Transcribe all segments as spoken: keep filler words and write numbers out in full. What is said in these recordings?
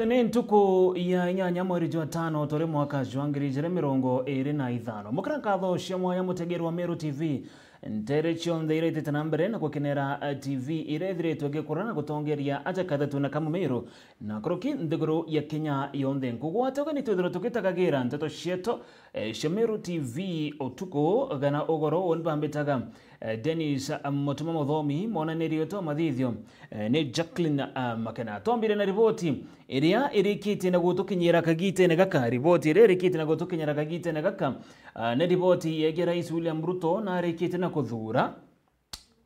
Ni ntuku ya inyanya mweri jwa tano turi mwaka jwa ngiri ijiri mirongo iri na ithano. Mukira nkatho cia mwanya mutegeri wa Meru T V, ntere cionthe iria itite na mbere na gukenera, eh, T V iria ithiritwe igikura na gutongeria aja kathatu na kamu Meru na kuruki nthiguru ya Kenya yonthe. Nkugwate ugeni twithirwe tugitagagira nteto cietu, eh, cia Meru T V utuku gana ugoro uni bambitaga, eh, Dennis, eh, Mutuma Muthomi, mwonanirie wetu wa mathithio, eh, ni Jacqueline, eh, Makena. Twambire na riboti iria irikitie na gutukinyira kagitene gaka. Riboti iria irikitie na gutukinyira kagitene gaka, ah, ni riboti yegie Rais William Ruto na arikitie na kuthura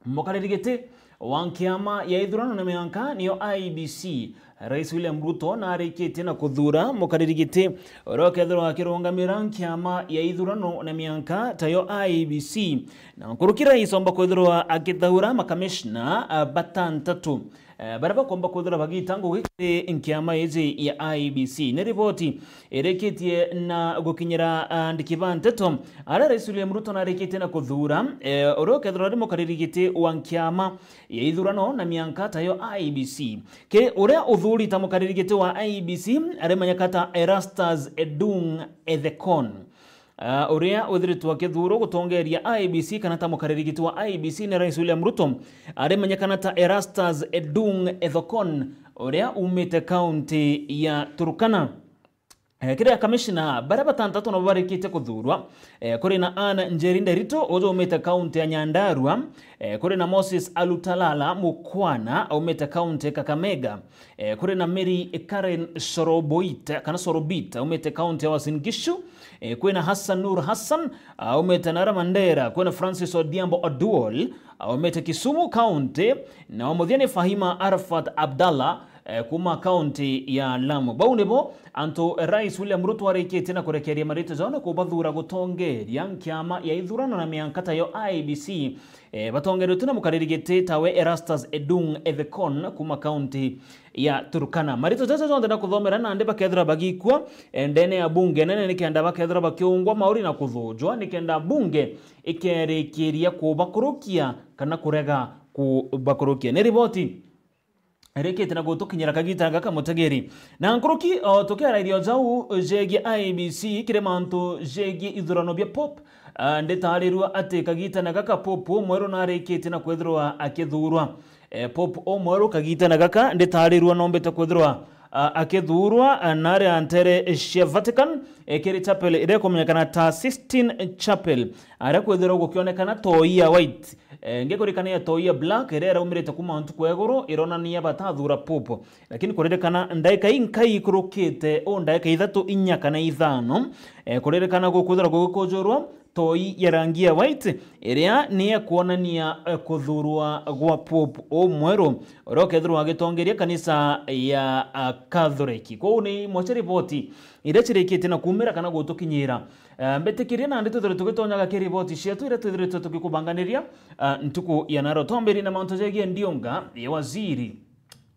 mukariri giti wa nkiama ya ithurano na mianka, niyo I E B C. Rais William Ruto na arikitie na kuthura mukariri giti uria ukethirwa akirungamira nkiama ya ithurano na mianka tayo I E B C. Na nkuruki rais omba kwithirwa akithaura makamishna, ah, batantatu, eh, baria bakomba kwithirwa bagita ngugi kiri nkiama iji ya I E B C. Ni riboti irikitie na gukinyira andiki ba nteto, aria Rais William Ruto narikitie na kuthura, eh, uria ukethirwa ari mukariri giti wa nkiama ya ithurano na mianka tayo I E B C. Kiri uria uthuri ta mukariri giti wa I E B C, arimenyeka ta Erastus Edung Ethekon. Ah, uria withiritwe akithurwa gutongeria I E B C kana ta mukariri giti wa I E B C ni Rais William Ruto, arimenyekana ta Erastus Edung Ethokon, uria umite kaunti ya Turkana. Eh, kiri akamishna baria batantatu nabo barikitie kuthurwa, eh, kuri na Anne Njeri Nderitu, uju umite kaunti ya Nyandarua, eh, kuri na Moses Alutalala Mukwana, aumite kaunti ya Kakamega, eh, kuri na Mary Karen Soroboit, kana Sorobit, aumite kaunti ya Uasin Gishu, eh, kwina Hassan Nur Hassan, aumite nara Mandera, kwina Francis Odhiambo Oduol, aumite Kisumu County, na wa muthia ni Fahima Arafat Abdallah, eh, kuma kaunti ya Lamu. Bau nibo antu Rais William Ruto arikitie na kurekeria marito jao na kubathura gutongeria nkiama ya ithurano na mianka tayo I E B C, eh, batongeretwe na mukariri giti tawe Erastus Edung Ethekon kuma kaunti ya Turkana. Marito jaja jonthe na kuthomera nandi bakethirwa bagikua, eh, ndene ya bunge nene nikenda bakethirwa bakiungwa mauri na kuthujwa nikenda bunge ikerikiria kubakurukia kana kurega kubakurukia. Ni riboti irikitie na gutukinyira kagita gaka mutegeri. Na nkuruki o tukiarairia o jau jegie I E B C kiri mantu jegie ithurano bia Pope, ah, nditarirua ati kagita na gaka Pope umweru narikitie na kwithirwa akithurwa. Eh, Pope umweru kagita na gaka nditarirua nombite kwithirwa, ah, akithurwa, ah, naria ntere cia Vatican, eh, kiri chapel iria ikumenyekana ta Sistine Chapel, aria kwithirwa gukionekana toi ya white. Eh, ngikurikania toi ya black iria iraumirite kuma ntuku ya iguru ironania batathura Pope. Lakini kuririkana ndaika inkai ikurukite o ndaika ithatu, inya kana ithano, eh, kuririkana gukwithirwa gugikujurwa toi ya rangi ya white iria ni ya kuonania, eh, kuthurwa gwa Pope umweru uria ukethirwa agitongeria kanisa ya, ah, Catholic. Kwou ni imwe cia riboti iria cirikitie na kumira kana gutukinyira. Eh, mbitikirie nandi twithirwe tugitonyaga ki riboti cietu iria twithiritwe tugikubanganiria, ah, ntuku ya naro. Twambirie na mantu jegie ndiunga ya waziri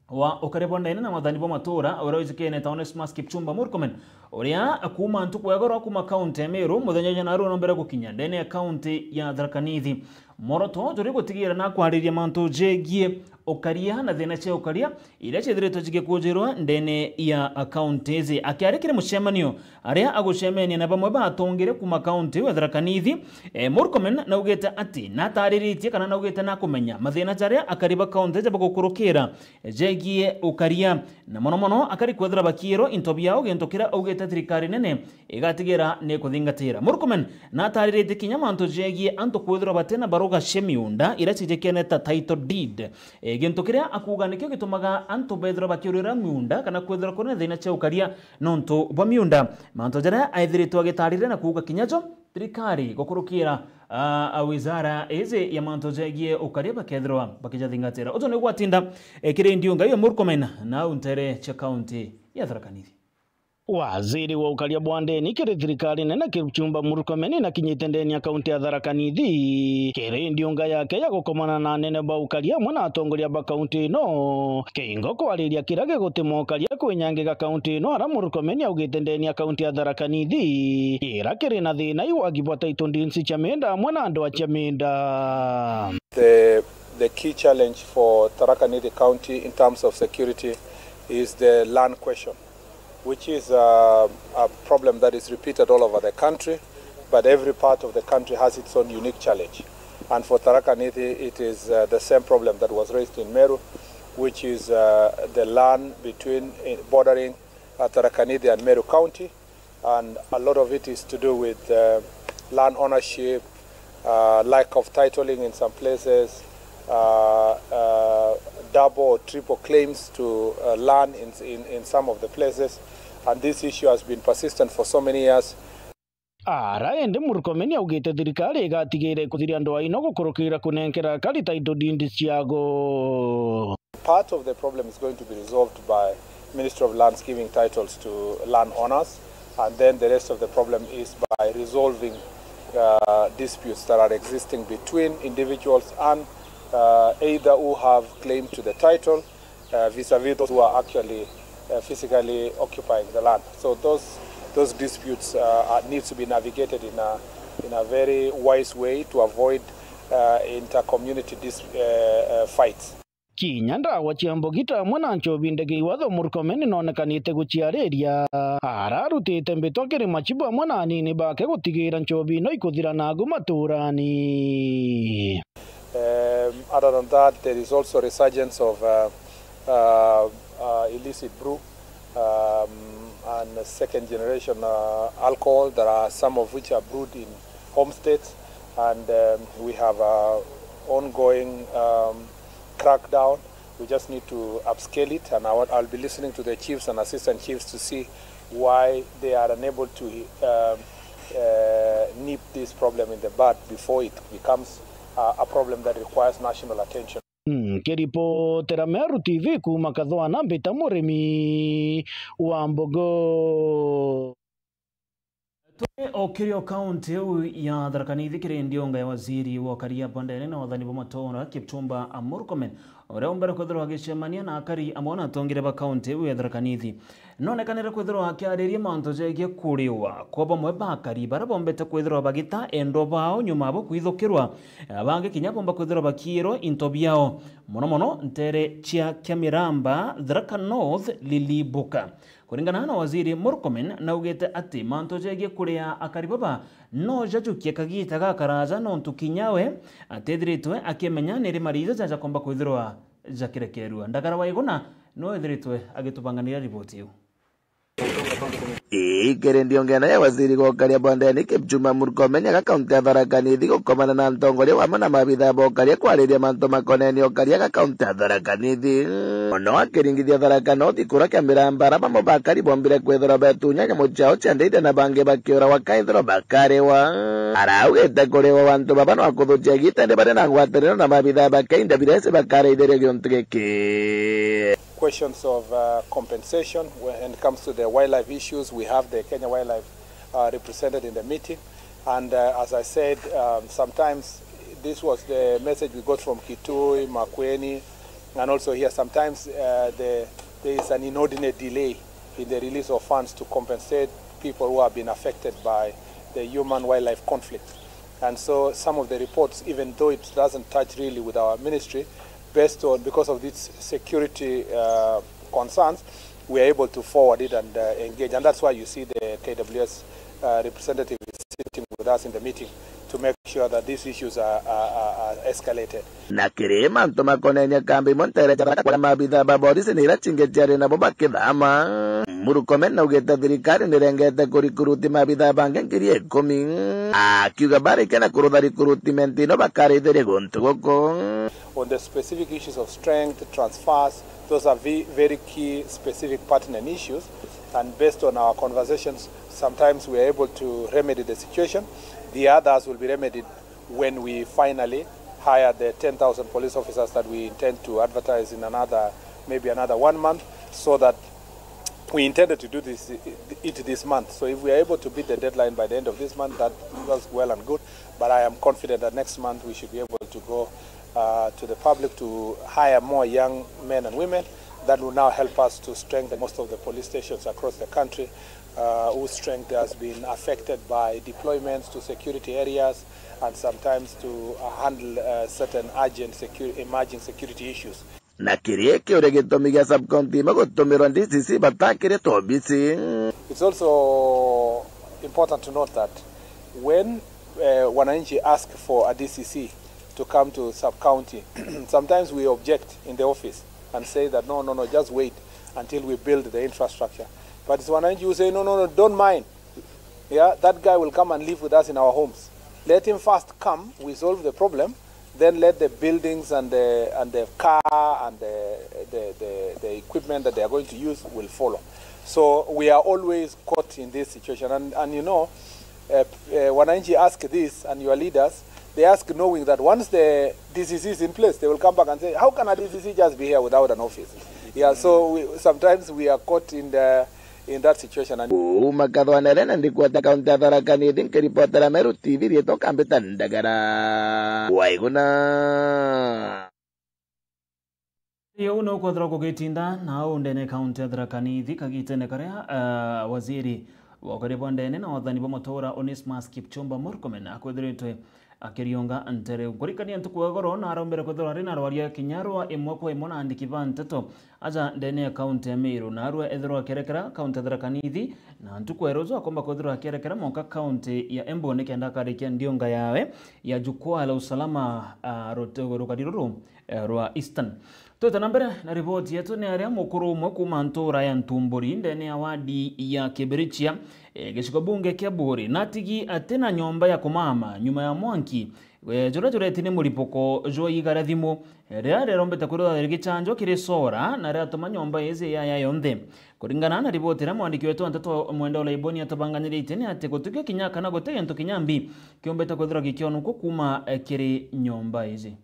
wa ukaria bwa ndene na wathani bwa matura, uria wijikene ta Onesmus Kipchumba Murkomen, uria kuuma ntuku ya igoro kuuma kaunti ya Meru, muthenya jwa naru nombere gukinya ndene ya kaunti ya Tharaka Nithi. Mworoto juri gutigira na kwariria mantu jegie ukaria na thina cia ukaria iria ciithiritwe cigikujirwa ndene ya kaunti iji. Akiaria kiri mucemanio aria agucemenia na bamwe ba atongere kuuma kaunti ya Tharaka Nithi, eh, Murkomen naugite ati natariritie kana naugite nakumenya mathina jaria akari ba kaunti iji bagukurukira jegie ukaria, na mono mono akari kwithirwa bakiirwa into biao, gintu kiria augite thirikari nene igatigira ni kuthingatira. Murkomen natariritie kinya mantu jegie antu kwithirwa batina baruga cia miunda iria cijikene ta title deed, e, gintu kiria akuuga nikio gitumaga antu bethirwa bakiurira miunda kana kwithirwa kuri na thina cia ukaria nontu bwa miunda. Mantu jaria aithiritwe agitarire na kuuga kinya jo thirikari gukurukira, a, a wizara iji ya mantu jegie ukaria bakethirwa bakijathingatira. Uju niguo atinda, e, kiri ndiunga iyo Murkomen na au ntere cia kaunti ya Tharaka Nithi. Waziri wa ukaria bwa ndeni kiri thirikari nene Kipchumba Murkomen nakinyite ndeni ya kaunti ya Tharaka Nithi kiri ndiunga yake ya gukomana na anene ba ukaria amwe na atongoria ba kaunti ino. Kiingo kwariria kiria gigutuma ukaria kwinyangiga kaunti ino, ara Murkomen augite ndeni ya kaunti ya Tharaka Nithi ira kiri na thina i wagi bwa title deeds cia miunda amwe na andu a cia miunda. The, the key challenge for Tharaka Nithi County in terms of security is the land question. which is a, a problem that is repeated all over the country, but every part of the country has its own unique challenge. And for Tharaka Nithi, it is uh, the same problem that was raised in Meru, which is uh, the land between, eh, bordering uh, Tharaka Nithi and Meru County. And a lot of it is to do with uh, land ownership, uh, lack of titling in some places, uh, uh, double or triple claims to uh, land in, in, in some of the places. And this issue has been persistent for so many years. Ara indi Murkomen augite thirikari igatigira ikuthiria ndwaa ino gukurukira kunenkera akari title deed ciago. Part of the problem is going to be resolved by Ministry of Lands giving titles to land owners, and then the rest of the problem is by resolving uh, disputes that are existing between individuals and uh, either who have claim to the title uh, vis-a-vis those who are actually uh, physically occupying the land. So those those disputes uh, are, needs to be navigated in a in a very wise way to avoid uh, inter-community dis- uh, uh, fights. Kinya ndawa cia mbugita amwe na nchobi ndege iwatho Murkomen nonekanite guciariria. Ararutite mbitwa kiri machibu amwe na anini bake gutigira nchobi ino ikuthira nagu maturani. Um, other than that, there is also resurgence of uh, uh, uh, illicit brew um, and second generation uh, alcohol. There are some of which are brewed in homesteads, and um, we have a ongoing um, crackdown. We just need to upscale it, and I want, I'll be listening to the chiefs and assistant chiefs to see why they are unable to um, uh, nip this problem in the bud before it becomes uh, a problem that requires national attention. Nkiripotera Meru T V kuuma Kathwana, mbita Murimi wa Mbogo. Turi o kirio kaunti iu ya Tharaka Nithi kiri ndiunga ya waziri wa ukaria bwa ndene na wathani bwa matura Kipchumba Murkomen, uria umbere kwithirwa agicemania na akari amwe na atongire ba kaunti iu ya Tharaka Nithi. Nonekanire kwithirwa akiariria mantu jegie kuriwa kwa bamwe ba akari baria bombete kwithirwa bagita endwa bao nyuma bo kwithukirwa, bangi kinya bomba kwithirwa bakiirwa into biao, mono mono ntere cia Kiamiramba, Tharaka North, Lilibuka. Kuringana na waziri Murkomen, naugite ati mantu jegie kuria akari baba no jajukie kagita gakaraja, nontu kinya we atithiritwe akimenya ni ri mariija jaja komba kwithirwa jakirekerua. Ndagara wa Iguna niwe withiritwe agitubanganira riboti iu. Ii kiri ndiungene ya waziri wa ukaria bwa ndene Kipchumba Murkomen aga kaunti ya Tharaka Nithi gukomana na ntongoria wamwe na maabitha ba ukaria kwariria mantu makonenie ukaria aga kaunti ya Tharaka Nithi. Mono akiringithia Tharaka North, kuria Kiamiramba, aria bamwe ba akari bombire kwithirwa betunya nyamu ciao cia ndeithia na bangi bakiuragwa kaithirwa bakariwa. Araugite kuriwa gwa antu baba no akuthukia igita indi bari na ngwataniro na maabitha ba K W S bakaraithiria giuntu giki. Questions of uh, compensation. When it comes to the wildlife issues, we have the Kenya Wildlife uh, represented in the meeting. And uh, as I said, um, sometimes this was the message we got from Kitui, Makueni, and also here. Sometimes uh, the, there is an inordinate delay in the release of funds to compensate people who have been affected by the human-wildlife conflict. And so some of the reports, even though it doesn't touch really with our ministry, based on, because of these security uh, concerns, we are able to forward it and uh, engage. And that's why you see the K W S uh, representative is sitting with us in the meeting to make sure that these issues are, are, are, are escalated. Na kiri mantu makonenie kambi imwe ntere cia Tharaka, kuria maabitha ba borisi ni iria cingi ciari nabo bakithama, Murkomen naugite thirikari nirengete kurikuruti maabitha bangi ngiri ikumi, akiuga barikia na kurutha recruitment ino bakaraithiria guntu guku. On the specific issues of strength, transfers, those are ve- very key specific pertinent issues, and based on our conversations, sometimes we are able to remedy the situation. The others will be remedied when we finally hire the ten thousand police officers that we intend to advertise in another, maybe another one month, so that we intended to do this, it this month. So if we are able to beat the deadline by the end of this month, that was well and good. But I am confident that next month we should be able to go uh, to the public to hire more young men and women that will now help us to strengthen most of the police stations across the country, uh, whose strength has been affected by deployments to security areas and sometimes to uh, handle uh, certain urgent secu- emerging security issues. Na kiri kiuria gitumi gia sub-county imwe gutumirwa D C C batakiritwe obisi. It's also important to note that when, uh, wananchi ask for a D C C to come to sub-county, sometimes we object in the office and say that, "No, no, no, just wait until we build the infrastructure." But it's wananchi who say, "No, no, no, don't mind. Yeah, that guy will come and live with us in our homes. Let him first come, we solve the problem, then let the buildings and the, and the car and the, the, the, the equipment that they are going to use will follow." So we are always caught in this situation. And, and you know, uh, uh, wananchi ask this, and your leaders, they ask knowing that once the D C C is in place, they will come back and say, "How can a D C C just be here without an office?" Yeah, so we, sometimes we are caught in the, in that situation. And kuuma Kathwanere na ndikwata kaunti ya Tharaka Nithi, nkiripotera Meru T V, riitwa Kambita Ndagara. Waiguna. Uu ni ukwethirwa kugitinda na au ndene kaunti ya Tharaka Nithi kagitene karia, ah, waziri wa ukaria bwa ndene na wathani bwa mutura Onesmus Kipchumba Murkomen akwithiritwe akiriunga ntere. Nkurikania ntuku ya goro na arombere kwithirwa ari na rwaria kinya rwa imwe kwa imwe na andiki ba nteto aja ndene ya kaunti ya Meru, narua ethirwa akierekera kaunti ya Tharaka Nithi, na ntuku ya ruju akomba kwithirwa akierekera mwanka kaunti ya Embu nikenda akarikia ndiunga yawe ya Jukwaa la Usalama, ah, rute-, rugari ruru, eh, rwa Eastern. Twite na mbere na riboti yetu, ni aria mukuru umwe kuuma ntura ya Ntumburi ndene ya wadi ya Kibirichia, eh, gicigo bunge kia Buuri, natigi atina nyomba ya kumama nyuma ya mwanki, eh, juria jureti ni muripuko jwa iiga ria thimu, eh, riria rirombete kwithirwa rigicanjwa kiri solar na riatuma nyomba iji yaya yonthe. Kuringana na riboti iria mwandiki wetu wa nteto Mwende Olaiboni atubanganiritie ni ati gutikio kinya kana guti gintu kinya mbi kiombete kwithirwa gikionokua kuuma, eh, kiri nyomba iji.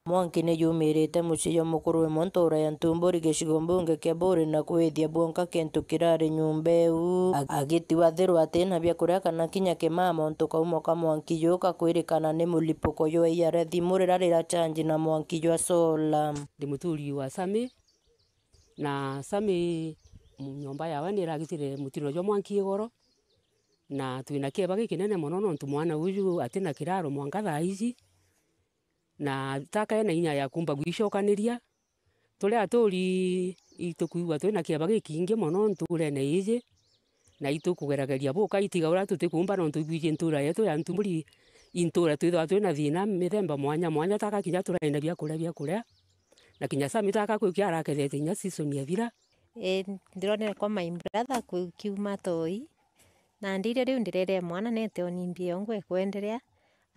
Mwanki ni yumirite mucii jwa mukuru umwe ntura ya Ntumburi gicigo mbunge kia Buuri na kwithia bwonka kintu kirari nyumba iu. A-, agitiwa thiru atina biakuria kana kinya kimama untu kaumo ka mwanki juu kakwirikana ni mulipuko jwa iiga ria thimu riria riracanji na mwanki jwa solar. Ndi muturi wa Sami, na Sami nyomba yawe ni iragitire mutino jwa mwanki igoro, na twina kieba gikinene mono nontu mwana uju atina kiraro mwanka thaa iji. Na taka ena inya ya kumba gwicokaniria. Turi aturi, itukwigua twina kieba gikingi mono nturene iji, na itukugerageria buka itiga uria tutikuumba, nontu ibwiji ntura yetu ya Ntumburi, i ntura twithagwa twina thina mithemba mwanya mwanya, taka kinya turaina biakuria bia kuria, na kinya Sami taka kwi kiarakethete inya season yathira. Ii, ndironere kwa my brother ku-, kiuma toi, nandi irio riu ndirere mwana nete o nimbi yongwa ikwenderea.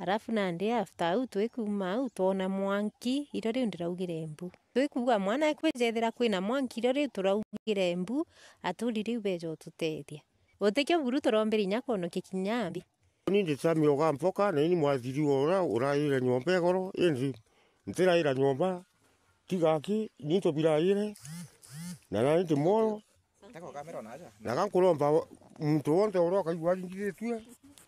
Alafu nandi after au twikuuma au, twona mwanki, irio riu ndiraugire mbu. Twikuuga mwana ekwijethira kwina mwanki, irio riu turaugire mbu, aturi riu beja ututethia. Gutikio buru turombire inya kwonokia kinya mbi. Ni ndi Sami Ogampoka, na ni mwathiriwa uria uraire nyomba igoro, indi ntiraira nyomba, tiga aki, ni ntubiraire, na nani ndi mworo. Na gankuromba muntu wonthe uria ukaigua aringithitue,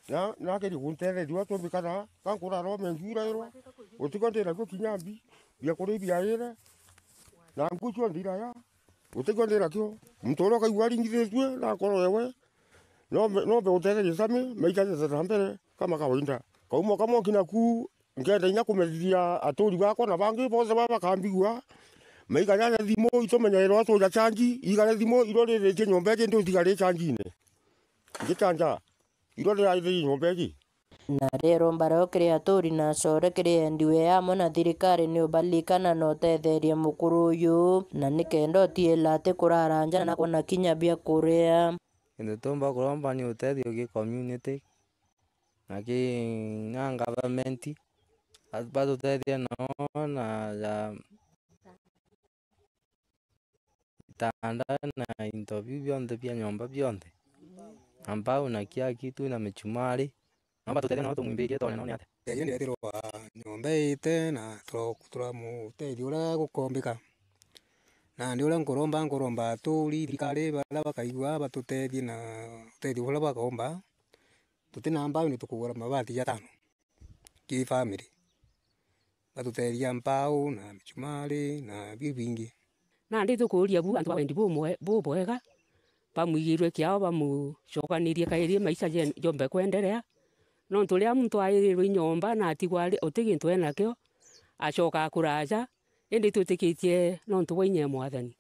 na, na agerie guntetheria uria tumbikana, gankurarome njurairwa, gutiko ndira kio kinya mbi, biakuria ibiaire, na nguo cio ndiraya, gutiko ndira kio. Muntu uria ukaigua aringithitue na nkoro yewe, nombe, nombe gutetheria Sami, maikare na mbere kama kawaida. Kaumo kamwe kinaku, Nkenda inya kumenyithia aturi bakwa na bangi bonthe baba bakambigua, maiga jaja thimu itumenyairwa tuja chanji, igare thimu iro riritie nyomba iji ndi utigari chanjine. Ngichanja, iro riraithirie nyomba iji. Na riero mbareo kiri aturi na acore kiri endiwe amwe na thirikari ni ubalikana na utetherie mukuru uyu, na nikenda utiila ati kuraranja na kwona kinya bia kuria. Kintu tumba kuromba ni utethio gi community. Na ki, na government, ba-, batutethie nao na ja, itanda na into biu bionthe bia nyomba bionthe, na mbau na kia kitu na michumari, nao batutethie nao tumwimbirie twone nao ni atia. Ii, ndethirwa nyomba iite na tura-, turamutethia uria gukombika. Nandi uria nkuromba, nkuromba aturi, thirikari, baria bakaigua batutethie na utethio buria bakaumba. Tuti na mbau, ni tukugura mabati jatano ki family, batutethia mbau na michumari na biu bingi. Nandi tukuuria bu antu ba wendi bumwe-, bubwega, bamwigirwe kiao, bamucokanirie kairi maisha jen-, jombe kwenderea. Nontu riria muntu airirwe i nyomba na atigwa ari, uti gintu enakio, acoka akura aja, indi twitikitie nontu bwa inya ya Mwathani.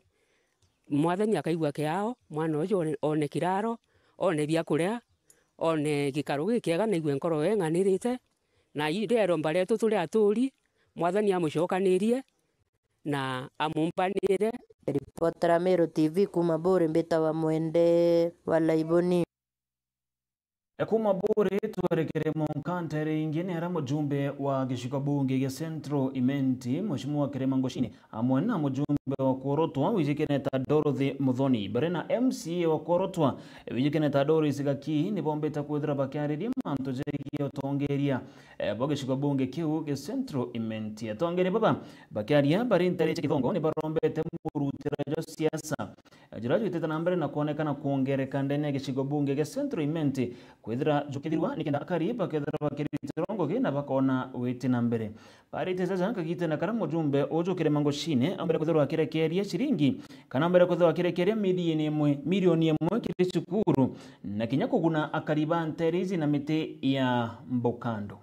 Mwathani akaigua kiao, mwana uju one, one kiraro, one bia kuria, one gikaro gikiega, na aigue nkoro yeng'anirite, na i-, rieromba rietu turi aturi, Mwathani amucokanirie na amumbanire. Ripotera Meru T V kuuma Buuri, mbitawa Mwende wa Laiboni. E, kuuma Buuri twerekere Munkantere ingi, ni aria mujumbe wa gicigo bunge gia Central Imenti, Mheshimiwa Kirima Ngochini, amwe na mujumbe wa Kworotwa wijikene ta Dorothy Muthoni, bari na M C A wa Kworotwa wijikene ta Doris Gaki, ni bombite kwithira bakiariria mantu jegie utongeria, e, bwa gicigo bunge kiu gia Central Imenti. Atongeria baba bakiaria bari ntere cia Kithongo ni barombete murutira jwa siasa juria jwitite na mbere na kwonekana kwongereka ndene ya gicigo bunge gia Central Imenti, kwithira jukithirwa nikenda akari bakethira bakiritirwa ngugi na bakona witi na mbere. Barite jaja kagitene karia mujumbe uju Kirima Ngochini ambere kwithirwa akirekeria ciringi, kana ambere kwithirwa akirekeria milioni imwe, milioni imwe kiri cukuru, na kinya kuguna akari ba ntere iji na miti ya mbukando.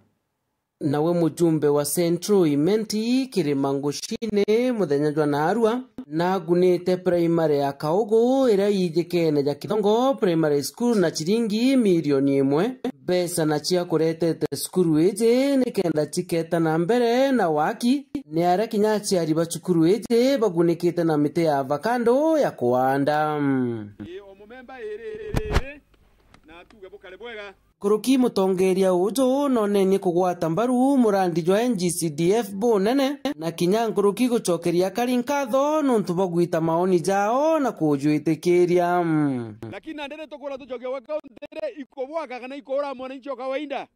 Nawe mujumbe wa Central Imenti Kirima Ngochini muthenya jwa naarua, nagunite primary ya Kaugu iria yijikene ja Kithongo Primary School na ciringi milioni imwe. Mbeca na cia kuretete cukuru iji nikenda ciketa na mbere na waki, ni aria kinya aciari ba cukuru iji bagunikite na miti ya avocado ya kuanda. Ii, o mumemba iri, iri, iri, iri, na tuge bukare bwega. Nkuruki mutongeria uju nonenie kugwata mbaru murandi jwa N G C D F bunene, na kinya nkuruki gucokeria akari nkatho nontu bwa gwita maoni jao na kujwitikiria. Lakini nandi ni tukwira tucokia gwa kaunti iri ikubwaka kana ikuura mwananchi o kawaida?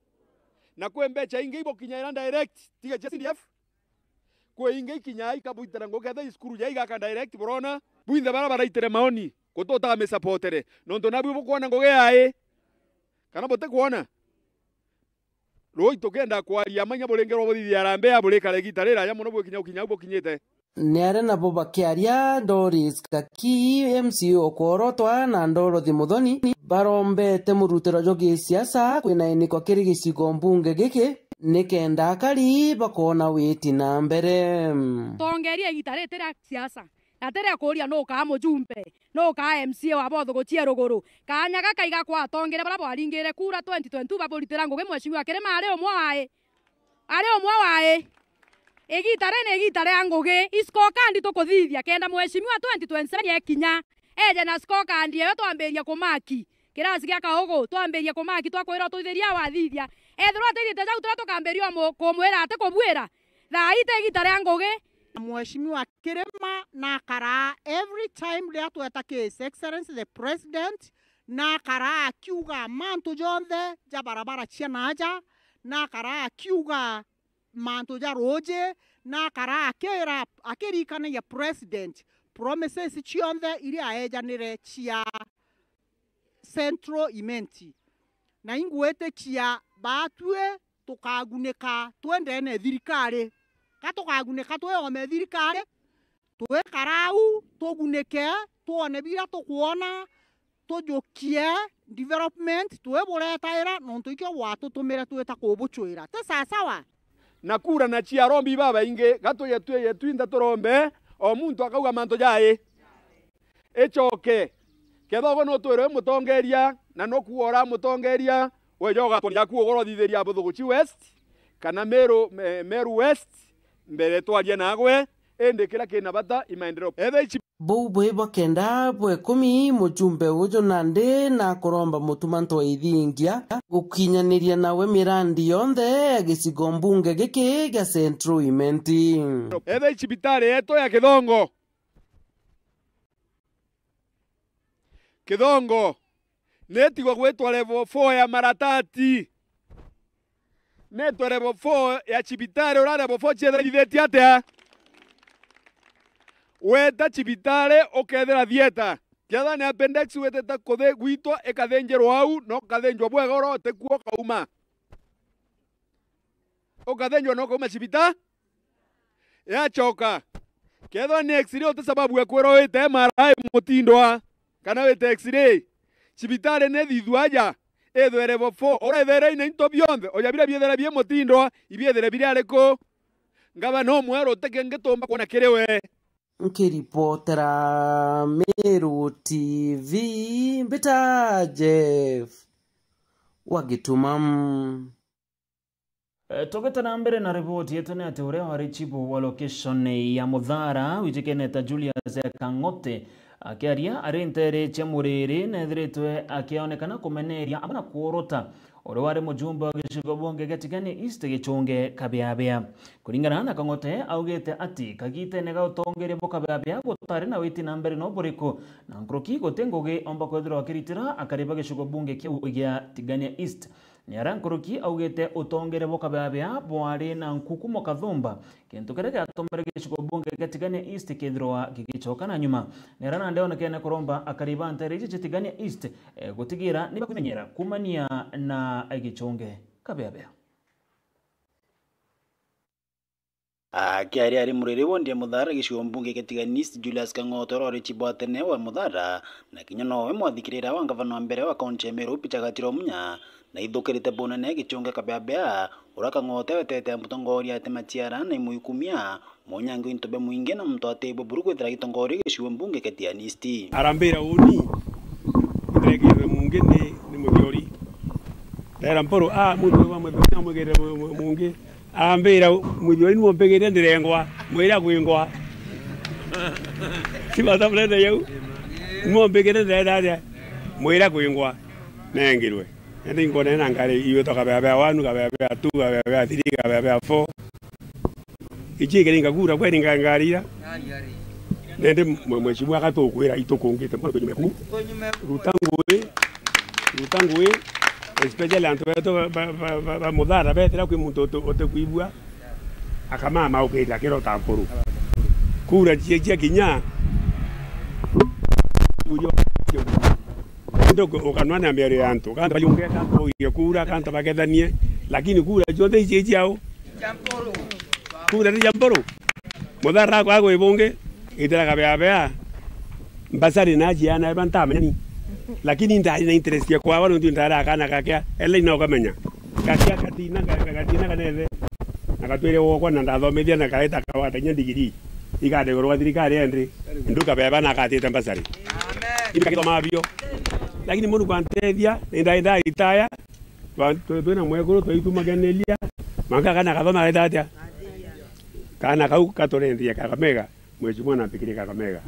Na kwi mbeca ingi ibukinyaira direct, tiga cia C D F. Kwi ingi ikinyaa ikabwitira ngugi, kethira i cukuru ja igaka direct, burona? Bwinthe baria baraitire maoni, gututaga misapotere, nontu nabui bukwona ngugi yai, kana butikwona? Rui tukienda kwaria, manya buringi rwa buthithia harambee ya burikara igita riraja mono bwikinya ukinya au bukinyite. Ni aria nabo bakiaria, Doris Gaki, M C A o Kworotwa, na Dorothy Muthoni barombete murutiro jwa gisiasa kwinainiko kiri gicigo mbunge giki, nikenda akari bakoona witi na mbere. Tongeria igita riri ti ria siasa, na ti ria kuuria nukaa mujumbe, nukaa M C A wa bothugucie ruguru. Kaanya gaka iga kwa atongeria baria bwaringire kura twenty twenty-two baburitira ngugi Mheshimiwa Kirima ari umwe wai. Ari umwe wai. Igita riri ni igita ria ngugi. Iscorecard tukuthithia kenda Mheshimiwa twenty twenty-seven ekinya, eje na scorecard eyo twambirie kumaki. Kirasi gia Kaugu, twambirie kumaki, twakwira utuithiria wathithia. Ethirwa atithite jau turia tukambiria umu-, kumwira ati kubuira. Thaa ii ti igita ria ngugi. Mheshimiwa Kirima nakaraa every time riria tweta ki His Excellency the President, nakaraa akiuga mantu jonthe ja barabara cia naaja, nakaraa akiuga mantu ja ruuji, nakaraa akira, akiririkanagia President promises cionthe iria aejanire cia Central Imenti. Na ingwitikia baatui tukagunika twi ndene e thirikari. Ka tukagunika twi oome e thirikari, twikara au, tugunike, twone biria tukwona, tujukie development, twiburetaira, nontu ikio gwatutumire twita kubucwira. Ti sasawa? Na kura na cia arombi babaingi, ga tuye tuye twinthe turombe, o muntu akauga mantu jai. Icoke, kethira ugo nutwirwe mutongeria, na nukuuga ura mutongeria, weja ugatwaria ku ugoro thithiria Buthuguchi West, kana Meru, me-, Meru West, mbere twaria nagwe, indi kiria kina bata i maendeleo. Etha ici Buu bwi bwa kenda bwa ikumi, mujumbe uju nandi nakuromba mutuma ntwa ithingia gukinyaniria nawe mirandi yonthe ya gicigo mbunge giki gia Central Imenti. Etha i cibitari yetu ya Kithongo. Kithongo, nitigwe gwitwa level four ya maratati. Nitwe level four ya cibitari, uria level four ciethira ithitie atia? Weta cibitari, ukethira theater. Kethira ni appendix witite kuthi gwitwa, ikathinjirwa au, na ukathinjwa bwega uria utikuo ukauma. Ukathinjwa na ukauma cibita. Yacoka, kethira ni X-ray, uti sababu ya kwira wite M R I Mutindwa, kana wite X-ray. Cibitari ni thithua aja, ithwe level four. Urethere ina into bionthe, oja biria biethera bie Mutindwa, ibiethire biri ariku? Ngavana umweru uti kingi tumba kwona kiri we. Nkiripotera Meru T V, mbita Jeff wa Gituma. E, tugite na mbere na riboti yetu, ni ati uria wari chibu wa location ya Muthara, wijikene ta Julius Kang'ote, akiaria ari nteere cia Muriri, neethiritwe akionekana kumeneria amwe na kuorota uria wari mujumbe wa gicigo bunge gia Tigania East Gichunge Kabeabea. Kuringana na Kang'ote, augite ati kagitene ga utongeria bwa Kabeabea gutari na witi na mbere no buriku, na nkuruki guti ngugi omba kwithirwa akiritira akari ba gicigo bunge kiu gia Tigania East. Ni ara nkuruki augite utongeria bwa Kabeabea bwari na nkuku mwa kathumba, kintu kiria giatumire gicigo bunge gia Tigania East kithirwa gigicoka na nyuma. Ni ara nandi onekene kuromba akari ba nteere iji cia Tigania East, eh, gutigira ni bakwimenyera kumania na Gichunge Kabeabea. Akiaria ari Muriri wondi ya Muthara, gicigo mbunge kia Tigania East, Julius Kang'ote, uria wari chibu wa tene wa Muthara, na kinya nowe mwathikirira wa ngavana wa mbere wa kaunti ya Meru, Peter Gatiro Munya, na ithukirite bunene Gichunge Kabeabea, uria Kang'ote wetete mutongoria ati matiara na imuikumia, Munyangi into bia mwingi na muntu ati buburu kwithira gitongoria gicigo mbunge kia Tigania East. Arambira uni, ndegire mungi ni, ni Muthiori. Ndera Mpuru, ah, muntu wa Muthiori amwigire mu-, mu-, mungi. Arambira Muthiori ni mumbigire ndirengwa, mwira kwingwa. Si bata burende yau. Mumbigire ndirenda atia? Mwira kwingwa. Nengirwe. Nende inkonena ngari iwe to Kabeabea one, Kabeabea two, Kabeabea three, Kabeabea four. Ichi ikiri ngakura kweri nga-, ngari ira. Nende mwe-, mheshimiwa akatukwira itukungite mono tunyume ku. Ruta ngui, ruta ngui, especially antu betu ba, ba, ba, ba, ba Muthara betira kwi muntu utu-, utikuigua, akamama ukirira kiro ta Mpuru. Kura cia, cia kinya, urio, ndio ukanwa na miario ya antu, kantu bayunge, kantu bauge kura, kantu bagethanie, lakini kura cionthe ici ciao. Kura ni cia Mpuru. Muthara akwa gwi bungi, itira Kabeabea, mbasari na ciana eba ntamenyani. Lakini ndari na interest ya kwao, nontu ndari akana gakea, ele ina ukamenya. Gakea gatina, ga-, ga-, gatina kanethe. Na gatwire wokwa na ndathomithia na kaeta kawatanyia ndigiri. Ikandegorwa thirikari endi. Nduka beba na akatite mbasari. Amen. Ibi kakithoma bio. Lakini Mungu antethia, nda-, nda retire, twa-, twi-, twina mwekuru, twaitumaganiria, mwanka kana kathoma gaita atia? Kana kau katurendia Kakamega, mheshimiwa na mpikirie Kakamega.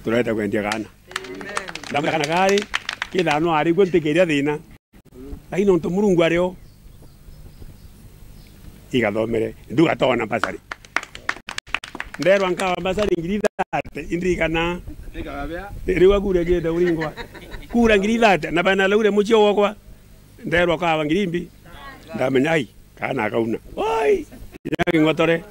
Turete kwendia kana. Ndamwira kana kari, kethira no ari guo ntikiria thina. Lakini nontu Murungu ari o, igathomere, ndugatona mbasari. Nderwa nkawa mbasari ngiri thate, indirikana. Riu akure kiete uringwa. Kura ngiri thate, na bana laure mucio wokwa. Nderwa kawa ngiri mbi. Ndamenya ai, kana akauna. Oi! Inya king'otore.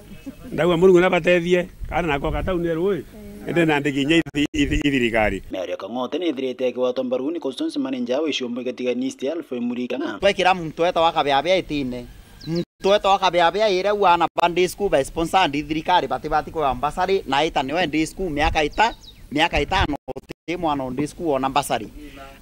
Ndauga Murungu nabatethie, kana nako kataunire rui. Ende na ndigi inya ithi-, ithi-, ithirikari. Mary Kang'ote nithirite akigwatwa mbaru ni constituency manager wa Iciombo Igatiga East, Alfred Murikana. Twekira muntu wetagwa Kabeabea itine. Muntu wetagwa Kabeabea ire u ana ba day school ba sponsored thirikari batibati kwa mbasari na ita niwe day school miaka ita-, miaka itano uti mwana o day school ona mbasari.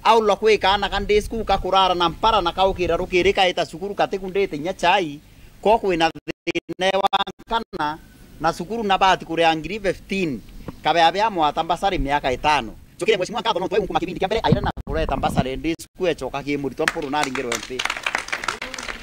Aulwa kwi kaana ka day school kakurara na mpara na kaukira rukiri kaita cukuru katikundite inya chai. Ko kwina thina wa nkana na cukuru nabati kuria ngiri fifteen, Kabeabea amwata mbasari miaka itano. Njukire mheshimiwa nkatho nontu aigukuma kibindi kia mbere aira na kureta mbasari ndi cukuru ecoka ki muritwa Mpuru na aringirwe nthi.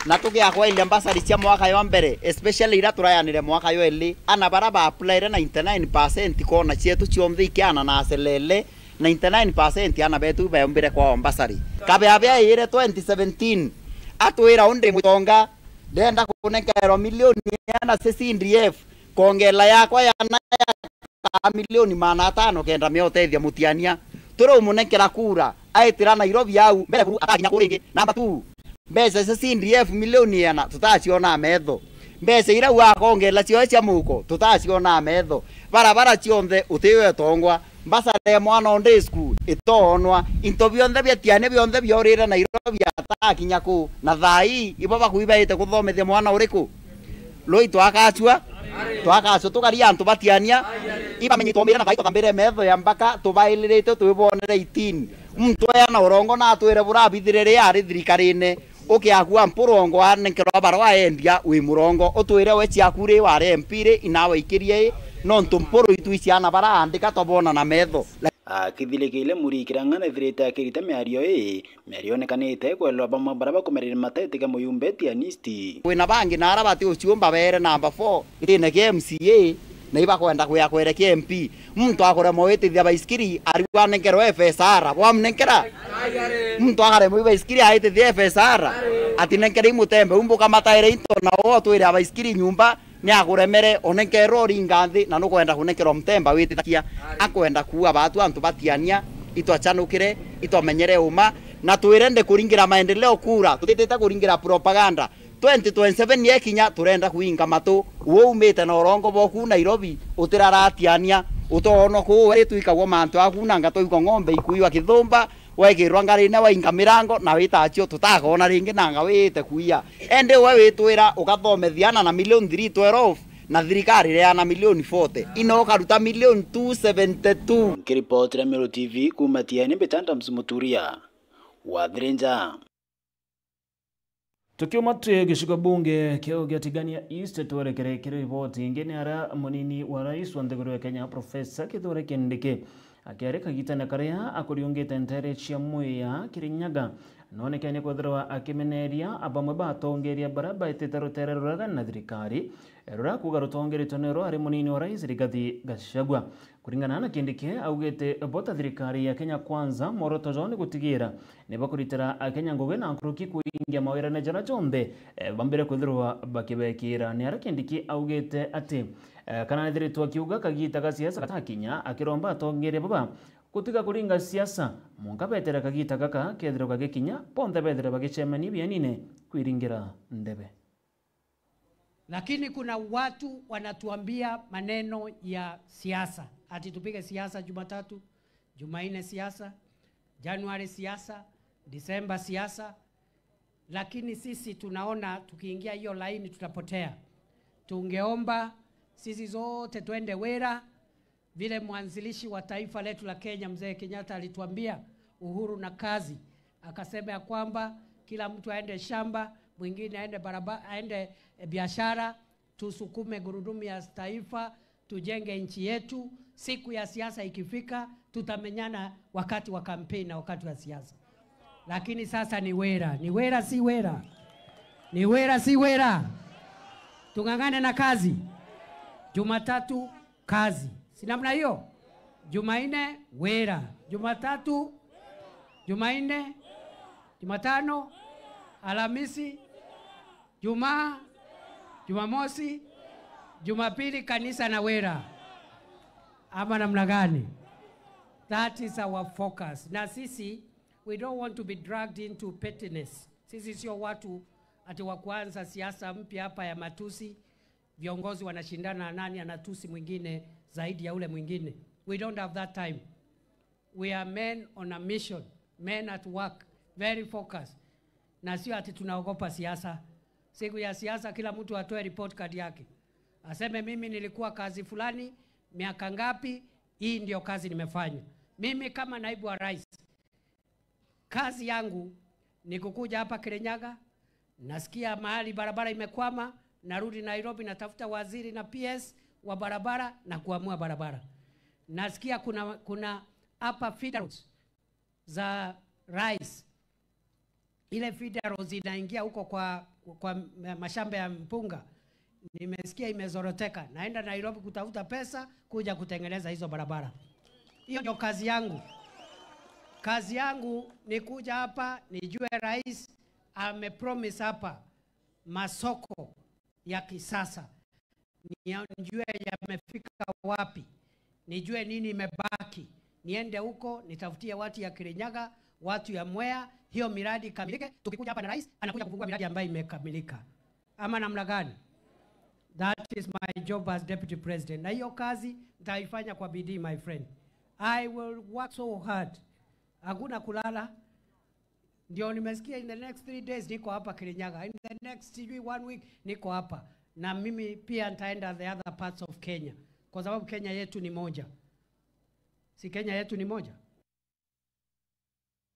Na tugiakwairia mbasari cia mwaka yo mbere, especially ira turayanire mwaka yo eli, ana bara ba applyire ninety nine percent kona cietu cionthe ikiana na acelele, ninety nine percent ana betu baombire kwao mbasari. Kabeabea ire twenty seventeen, atwira undi mutonga, ndenda kunenkerwa milioni iana cia C D F, kongela yakwa ya na ya ka milioni maana atano kenda miotethia mutiania. Turi umunenkera kura, aitira Nairobi au, mbere kuru atakinya kuu ringi. Number two, mbeca cia C D F milioni iana tutaciona metho. Mbeca ira u akongela cio cia muko tutaciona metho. Barabara cionthe utiwe tongwa. Mbasare ya mwana o day school itoonwa. Into bionthe bia tiania bionthe biorire Nairobi atakinya kuu. Na thaa ii, ibo bakui baite kuthomithia mwana uriku? Rui twakacua, twakacua tukaria antu batiania. Ibamenye itwomire na thaa ii tukambire metho ya mbaka tubailirite twibonere itini. Muntu aya na urongo na atwire burabithire ri ari thirikarine. Ukiakua mpurongo anenkerwa barua endia wi murongo. Utwire we ciaku ri wari M P ri, inawe ikirie i, nontu mpuru itu iciana baraandika twabona na metho. Akithirikiire Murikirang'a nethirite akirita miario ii, miario yonekanite kwerwa bamwe baria bakumerire matetike muyumbe Tianisti. Kwina bangi na aria bati uciumba beere namba four gitine kia M C A, na ibakwenda kwia kwerekia M P. Muntu akuremwa witithia baisikiri, ariu anenkerwe F S R. Bwamnenkera? Muntu akaremwa i baisikiri aitithia F S R? Atinenkere i Mutembe, umbuka mataire into na wo twire a baisikiri nyumba, ni akuremere, onenkerwe uringa nthi, na nukwenda kunenkerwa Mutembe witikia. Akwenda kuua batu antu batiania, itwacanukire, itwamenyere uma, na twire ndi kuringira maendeleo kura, tutitite kuringira propaganda. Twenty twenty-seven yekinya, turenda kuinga matu. Uu umite na urongo boku Nairobi, utiraratiania, utoonwa kuu weri twikagwa mantu aku na ngatwaigua ng'ombe ikuiwa kithumba, wekirwa ngarine wainga mirango na witacio, tutakoona ringi nanga wite kuia. Endi we witwira ukathomethia ana na milioni three twelve, na thirikari ireana milioni forty, ino ukaruta milioni two seventy-two. Nkiripotera Meru T V kuuma Tieni, mbita Adams Muturia wa Thirinja. Tukiuma twi gicigo bunge kiu gia Tigania East, twerekere kiri riboti ingi. Ni aria munini wa rais wa nthiguru ya Kenya, Professor Kithure Kindiki, akiari kagitene karia akuriungite ntere cia Mwea, Kirinyaga, nonekene kwithirwa akimeneria bamwe ba atongeria baria baitite rutere rurega na thirikari, ruria kuuga rutongeretwe ni rwari munini wa rais Rigathi Gachagua. Kuringana na Kindiki, augite bo ta thirikari ya Kenya Kwanza, mworoto jwao ni gutigira ni bakuritira Akenya ngugi na nkuruki kuingia mawirane jaria jonthe, eh, bambire kwithirwa bakibekira. Ni aria Kindiki augite ati, eh, kana ethiritwe akiuga kagita ga siasa gatakinya, akiromba atongeria baba gutiga kuringa siasa, mwanka betere kagita gaka kethirwa gagikinya, bonthe bethire bagicemania bienine kwiringira ndebe. Lakini kuna watu wanatuambia maneno ya siasa, ati tupige siasa Jumatatu, Jumanne siasa, Januari siasa, Disemba siasa. Lakini sisi tunaona tukiingia hiyo laini tutapotea. Tungeomba sisi zote twende wira, vile mwanzilishi wa taifa letu la Kenya, Mzee Kenyatta, alituambia, "Uhuru na kazi." Akasema ya kwamba kila mtu aende shamba, mwingine aende baraba-, aende, eh, biashara, tusukume gurudumu ya taifa, tujenge nchi yetu. Siku ya siasa ikifika, tutamenyana wakati wa kampeni na wakati wa siasa. Lakini sasa ni wira, ni wira si wira? Ni wira si wira? Tung'ang'ane na kazi. Jumatatu kazi. Si namna hiyo? Jumanne wira. Jumatatu, Jumanne, Jumatano, Alhamisi, Jumaa, Jumamosi, Jumapili kanisa na wira. Ama namna gani? That is our focus. Na sisi, we don't want to be dragged into pettiness. Sisi sio watu ati wa kuanza siasa mpya hapa ya matusi. Viongozi wanashindana nani anatusi mwingine zaidi ya ule mwingine. We don't have that time. We are men on a mission, men at work, very focused. Na sio ati tunaogopa siasa. Siku ya siasa kila mtu atoe report card yake. Aseme, "Mimi nilikuwa kazi fulani miaka ngapi, hii ndio kazi nimefanya." Mimi kama naibu wa rais, kazi yangu ni kukuja hapa Kirinyaga, nasikia mahali barabara imekwama, narudi Nairobi, natafuta waziri na P S wa barabara na kuamua barabara. Nasikia kuna, kuna hapa feeder roads za rais, ile feeder roads inaingia huko kwa, kwa mashamba ya mpunga, nimesikia imezoroteka. Naenda Nairobi kutafuta pesa kuja kutengeneza hizo barabara. Hiyo ndio kazi yangu. Kazi yangu ni kuja hapa nijue rais amepromise hapa masoko ya kisasa. Nijue yamefika wapi, nijue nini imebaki. Niende huko, nitafutie watu ya Kirinyaga, watu ya Mwea, hiyo miradi ikamilike. Tukikuja hapa na rais, anakuja kufungua miradi ambayo imekamilika. Ama namna gani? That is my job as deputy president. Na hiyo kazi nitaifanya kwa bidii, my friend. I will work so hard. Hakuna kulala. Ndio nimesikia in the next three days niko hapa Kirinyaga. In the next sijui one week niko hapa. Na mimi pia nitaenda the other parts of Kenya. Kwa sababu Kenya yetu ni moja. Si Kenya yetu ni moja?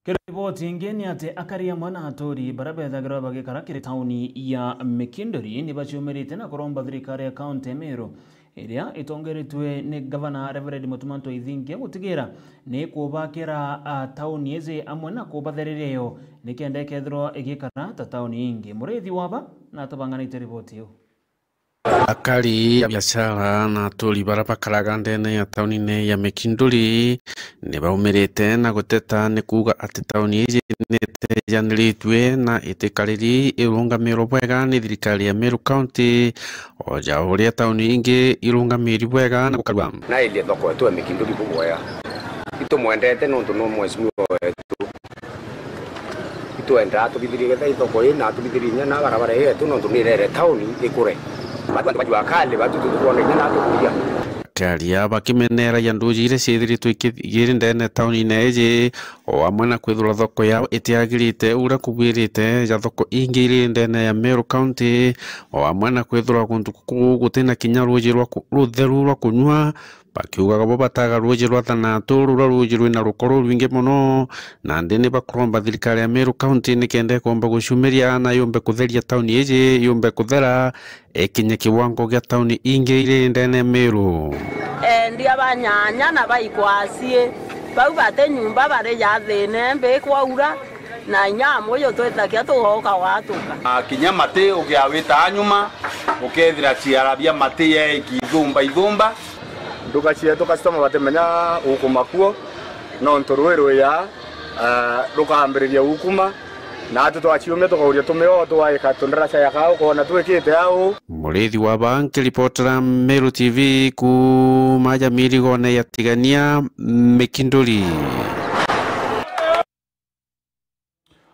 Kiri riboti ingi ni ati akari amwe na aturi baria bethagirwa bagikara kiri tauni ya Mikinduri ni baciumirite na kuromba thirikari ya kaunti ya Meru iria itongeretue ni gavana Reverend Mutuma M'Ethingia gutigira ni kubakira, a, tauni iji amwe na kubathereria yo nikenda ikethirwa igikara ta tauni ingi. Murithi waba na atubanganite riboti iu. Akari, abiashara na aturi baria bakaraga ndene ya taunine ya Mikinduri ni baumirite na guteta ni kuuga ati tauni iji ni itejaniritue na itikariri irungamirwe bwega ni thirikari ya Meru County, o ja uria tauni ingi irungamiri bwega na gukarua. Na irie thoko yetu ya Mikinduri bubwega. Itumwendete nontu no mheshimiwa wetu. Itwendaa atubithirie getha ithoko ii na atubithirie inya na barabara ii yetu, nontu ni irere tauni ikure. Batu antu ba jua kali, batu tutukwona inya na atukuria. Akiaria bakimeneragia nduji iria ciithiritwe ikithigiri ndene taunine iji, o amwe na kwithirwa thoko yao itiagirite uria kubwirite ja thoko ingi iri ndene ya Meru County, o amwe na kwithirwa guntu kuu gutina kinya ruuji rwa ku-, rutheru rwa kunyua, bakiugaga bo bataga ruuji rwa Thanatu, ruria ruuji rwina rukoro rwingi mono, nandi ni bakuromba thirikari ya Meru County nikenda ikomba guciumiria na yumbe kutheria tauni iji, yumbe kuthera, ikinye kiwango gia tauni ingi iri ndene Meru. Endia ba nyanya na ba ikwacii, bau bati nyumba bari ja thina mbi kwaura, na inya amuyu twitakia tugoka gwatuka. Na kinya mati ugiawita nyuma, ukethira ciara bia mati yeiki ithumba ithumba. Nduka cietu customer batimenya ukuma kuo, nontu rui ruya, ah, rukambiriria ukuma, na atu twaciumia tukauria tumio twaika tundaraca ya kau, ukona twikite au. Murithi wa ba nkiripotera Meru T V kuuma ja mirigone ya Tigania, Mikinduri.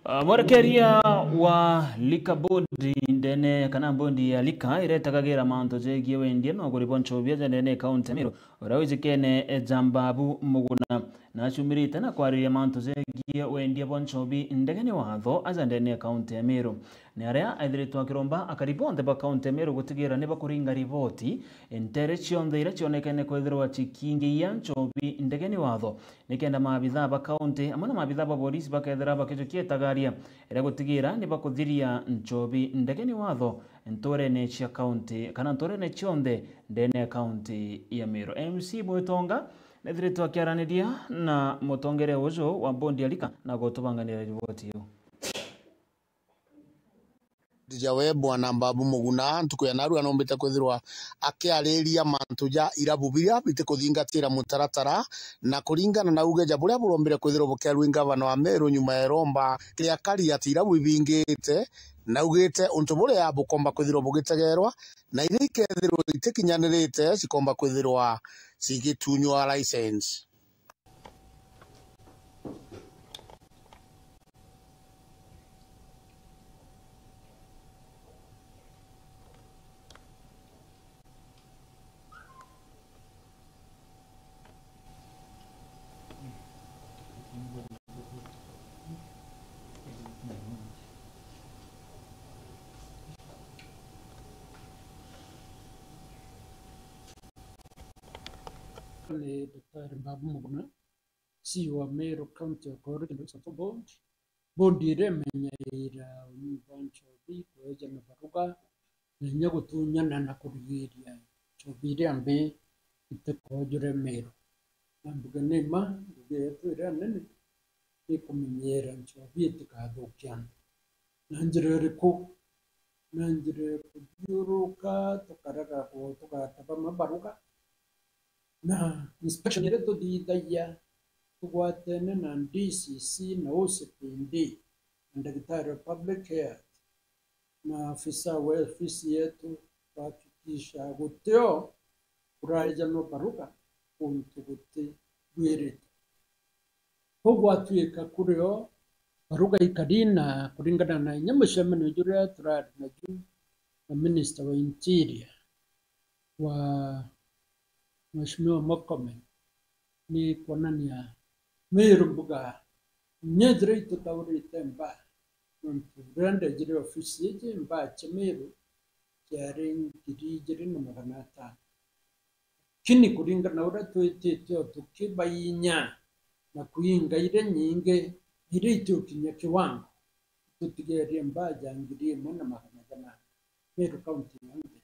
Ah, mwerekeria wa Liquor Board ndene, kana bondi ya Liquor iria itagagira mantu jegie wendia na uguri bwa nchobi aja ndene ya kaunti ya Meru, uria wijikene ja Mbabu Muguna, naciumirite na kwariria mantu jegie wendia bwa nchobi ndegene watho aja ndene ya kaunti ya Meru. Ni aria ethiritwe akiromba akari bonthe ba kaunti ya Meru gutigira ni bakuringa riboti ntere cionthe iria cionekene kwithirwa cikiingiia nchobi ndegene watho, nikenda maabithaa ba kaunti amwe na maabithaa ba borisi bakethira bakijukia itagaria ria gutigira ni bakuthiria nchobi ndegene watho nturene cia kaunti kana nturene cionthe ndene ya kaunti ya Meru. M C Mwitonga nethiritwe akiaraniria na mutongeria uju wa bondi ya Liquor na gutubanganira riboti iu. Ndiria we Bwana Mbabu Muguna, ntuku ya narua nombite kwithirwa akiariria mantu ja irabu biria bitikuthingatira mutaratara, na kuringana na uge ja buria burombire kwithirwa bukiarua i ngavana wa Meru nyuma ya iromba ria kari ati irabu ibingite, naugite untu buria bukomba kwithirwa bugitegerwa, na iria ikethirwa itikinyanirite cikomba kwithirwa cigitunywa license. Ni Daktari Mbabu Muguna, C E O wa Meru County Alcoholic Drinks Control Board. Board iria imenyaira unyui bwa nchobi, kweja na baruga, na inya gutunyana na kurigiria nchobi iria mbi itikoojure Meru. Na mbuge ni mma, ngugi yetu iria nene ni kumenyera nchobi itikathukiane. Na njira iriku? Na njira ya kuthiuruka, tukaraga ku-, tugataba mabaruga. Na inspection iria tuthithagia, tugwatene na D C C na O C P D, na ndagitari wa public health, na afisa wa ofisi yetu, kuhakikisha gutio kuraejanwa baruga kuntu gutibwirite. Kou gwatuika kuri o, baruga ikari na kuringana na inya mucemanio juria turari naju na Minister wa Interior wa Mheshimiwa Murkomen, ni kwonania Meru mbuga inya ithira itutaurite mbaa, nontu riria ndejire ofisi iji, mbaa cia Meru ciari ngiri ijiri na magana atano. Lakini kuringana na uria twitite o tukibainya na kuinga iria nyingi, iria itiukinyia kiwango, tutigerie mbaja ngiri imwe na magana jana Meru County yonthe.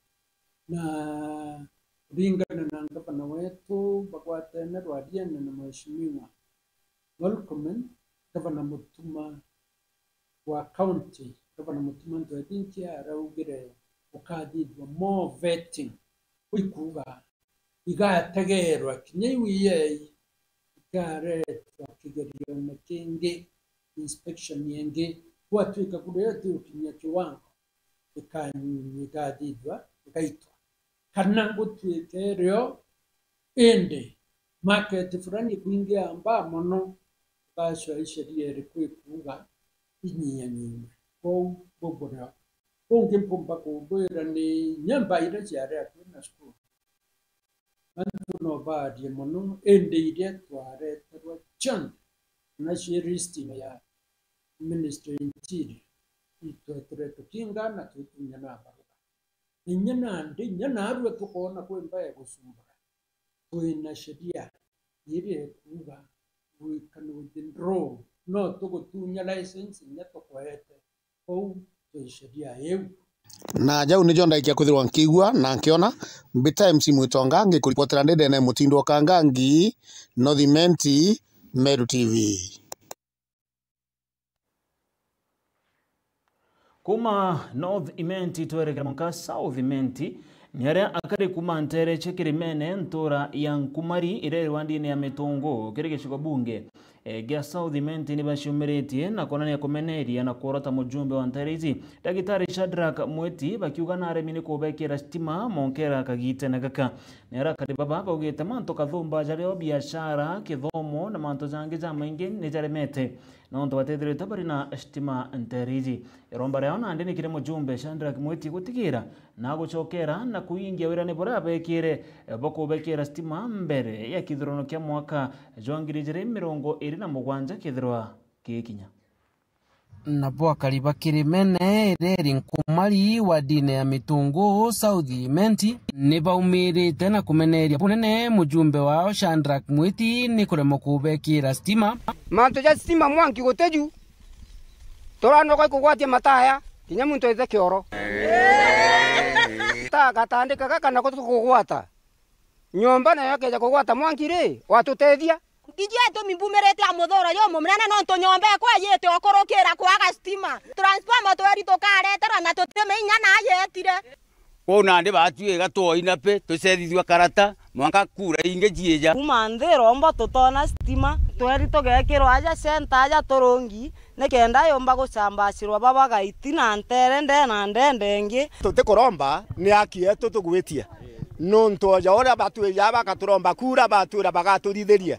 Na kuringana na ngavana wetu bagwatene rwariene na Mheshimiwa Murkomen, Gavana Mutuma wa county, Gavana Mutuma Ntwethinkia araugire gukathithua more vetting, gwikuuga igategeerwa kinya iu iei ikaretwa kigerione kingi, inspection ingi, gwatuika kuria itiukinyia kiwango ikanyunyia, ikathithua, igaitwa. Kana gutuike irio indi market fulani kwingia mbaa mono, ugacua i sheria iriku ikuuga inyianyiwe. Kwou bubu nio bungi mpumba kuubwira ni nyomba iria ciari akui na cukuru. Antu no baarie mono, indi iria twareterwa cionthe, kana cie list ya Ministry Interior, itwetire tukinga na twitunya na baruga. Inya nandi, inya naarua tukoona kwi mbaa igucumbura, twina sheria iria ikuuga we can withdraw, no tugutunya license inya tukweete. Kou twi sheria iu. Na jau nijo ndaikia kwithirwa nkiigua na nkiona. Mbita M C Mwitonga, ngikuripotera ndi ndene Mutindo wa Kangangi, North Imenti, Meru T V. Kuma North Imenti twerekera mwanka South Imenti, ni aria akari kuma nteere cia Kirimene, ntuura ya Nkumari, iria iri wandine ya Mitungu, kiri gicigo bunge, e, gia South Imenti, ni baciumiritie na kwonania kumeneria na kworota mujumbe wa nteere ici, Ndagitari Shadrack Mwiti, bakiuga naremi ni kubekira stima monkera kagitene gaka. Ni aria akari baba baugite mantu kathumba jario biashara, kithomo na mantu jangi jamaingi ni jaremete nontu batithiritwe bari na stima nteere iji. Iromba riao nandi ni kiri mujumbe Shadrack Mwiti gutigira na gucokera na kuingia wirane buria abekire bwa kubekira stima mbere ya kithurano kia mwaka jwa ngiri ijiri mirongo iri na mugwanja kethirwa gikinya. Nabo akari ba Kirimene, iria iri Nkumari, wardine ya Mitungu, South Imenti, ni baumirite na kumeneria bunene mujumbe wao Shadrack Mwiti ni kuremwa kubekira stima. Mantu ja stima mwanki gutiju, turanoka ikugwatia mataya, kinya muntu aite kioro. Ta gatandika gaka nako tukugwata. Nyomba nayo akeja kugwata mwanki ri, watutethia? Iji itumi mbumirite a muthuro jumunene, nontu nyomba ekwa yite ukurukira kwaga stima. Transformer tweri tukareterwa na tutiminya na yetire. Kwou nandi batwi iga twoina pi, tucethithua karata, mwanka kura ingi ciija. Kuma nthi irombo tutona stima, tweri tugekirwa aja center aja turungi, nikenda yumba gucambacirwa baba gaiti na ntere nde na ndende ingi. Tutikuromba ni aki yetu tugwitie, nontu oja uria batwija bakaturomba kura, batwira bagatuthithiria.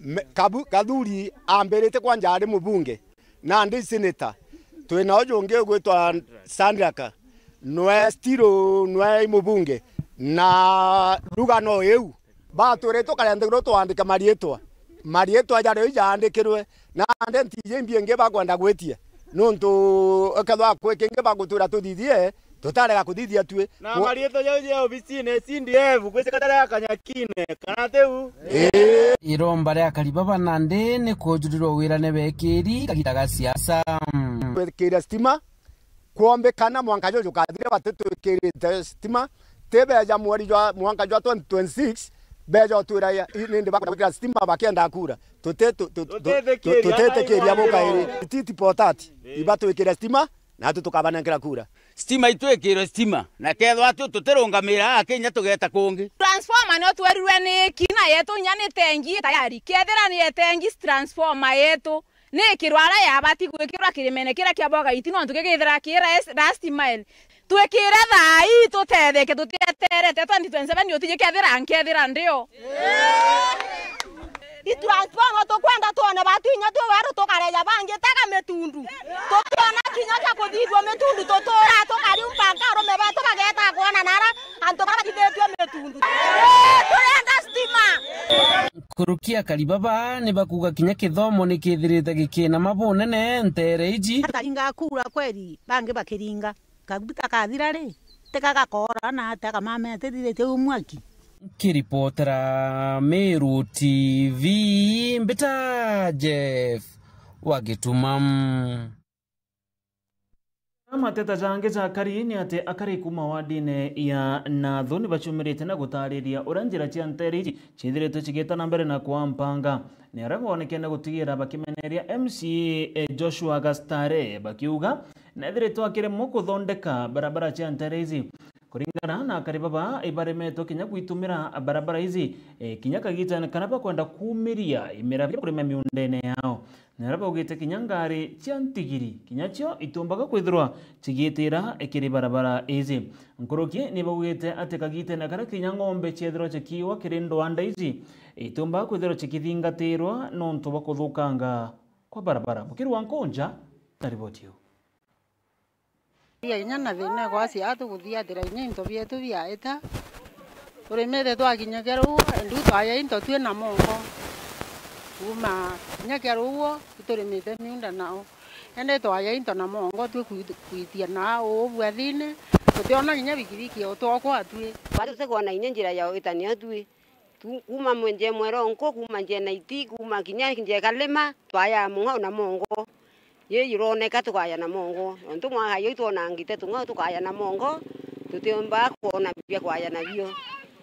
Me-, kabu-, Kathuri ambirite kwanja ari mubunge, nandi senator. Twina uju ungi ugwitwa Sandraka, nwe still nwe mubunge, na ruga no iu. Batwire tukarenda iguru twandike mariitwa. Mariitwa jario ijaandikirwe. Nandi nti iji imbi ingi bakwenda gwitia. Nontu ikethwa kwi kingi bagutwira tuthithie, tutarega kuthithia tui. Na mariitwa jau ja obisine C D F, gwicika tara ya Kanyakine, kana tiu? Ii. Iromba ria akari baba nandi ni kujurirwa wirane bekiri kagita ga siasa. Kwikira stima, kwombekana mwanka juju kathire batitwikirite stima, ti beja mweri jwa mwanka jwa twenty twenty-six, beja utwira ya, i, nindi bakwenda gwikira stima bakienda kura. Tuti-, tu-, tu-, tu-, tu-, tutitikiria bukairi. Ititi potati, ibatwikire stima, natu tukabanenkera kura. Stima itwikirwe stima, na kethwa atu tutirungamira aa kinya tugeta kungi. Transformer no twerirwe ni kina yetu inya ni tengi tayari. Kethira ni etengi transformer yetu, ni ikirwa aria yabati gwikirwa kirimene kiria kia Bwagaiti, nontu gigithira ki last, last mile. Twikire thaa ii tutetheke, tutieterete twenty twenty-seven utiji kethira nkethira ndio. I transformer tukwenda twone batu inya twi weru tukareja bangi tega mitundu. Tukiona kinya kia kuthithua mitundu tutura tukariumba nkarume betu bageta kwona nara antu bathithitue mitundu. Ii, turenda stima. Nkuruki akari baba ni bakuga kinya kithomo ni kithirite gikina mabunene ntere iji. Akaringa kura kweri, bangi bakiringa. Kaguta kathira ri, tika gakoora na ati akamamete thithitie u mwaki. Nkiripotera Meru T V, mbita Jeff wa Gituma. Mateta jangi jakari ni ati akari kuma wardine ya Nathu ni bacumirite na gutariria uria njira cia ntere iji ciithiritwe cigita na mbere na kwampanga. Ni aria bonekene gutigira bakimeneria M C A Joshua Gastare, bakiuga nethiritwe akiremwo kuthondeka barabara cia ntere iji. Kuringana na akari baba, ibaremetwe kinya gwitumira barabara iji, eh, kinya kagitene kana bakwenda kumiria imera biria kurima miundene yao. Ni aria baugite kinya ngari cia ntigiri, kinya cio itiumbaga kwithirwa cigitira kiri barabara iji. Nkuruki ni baugite ati kagitene karia kinya ng'ombe ciethirwa cikiwa kiri ndwanda iji, itiumbaga kwithirwa cikithingatirwa nontu bwa kuthukanga kwa barabara. Mukiri wa Nkunja na riboti iu. Inya na thina igwacia tuguthiatira inya into bietu biaita. Turimite twakinya kia ruuo, endu twaya into twi na mongo. Kuma kinya kia ruuo, iturimite miunda nao. Ende twaya into na mongo, twi kwi-, kwitia na uu bua thine, tutiona kinya bikibiki utwokwa twi. Batu tukwona inya njira ya uitania twi. Tu-, kuma mwenje mweronko, kuma nje na iti, kuma kinya nje kalima, twaya mung'ao na mongo. Ye ironeka tukaya na mongo. Ontu mwaka yo itwonangite tung'ao tukaya na mongo, tutiumba kwona bia kwaya nabio.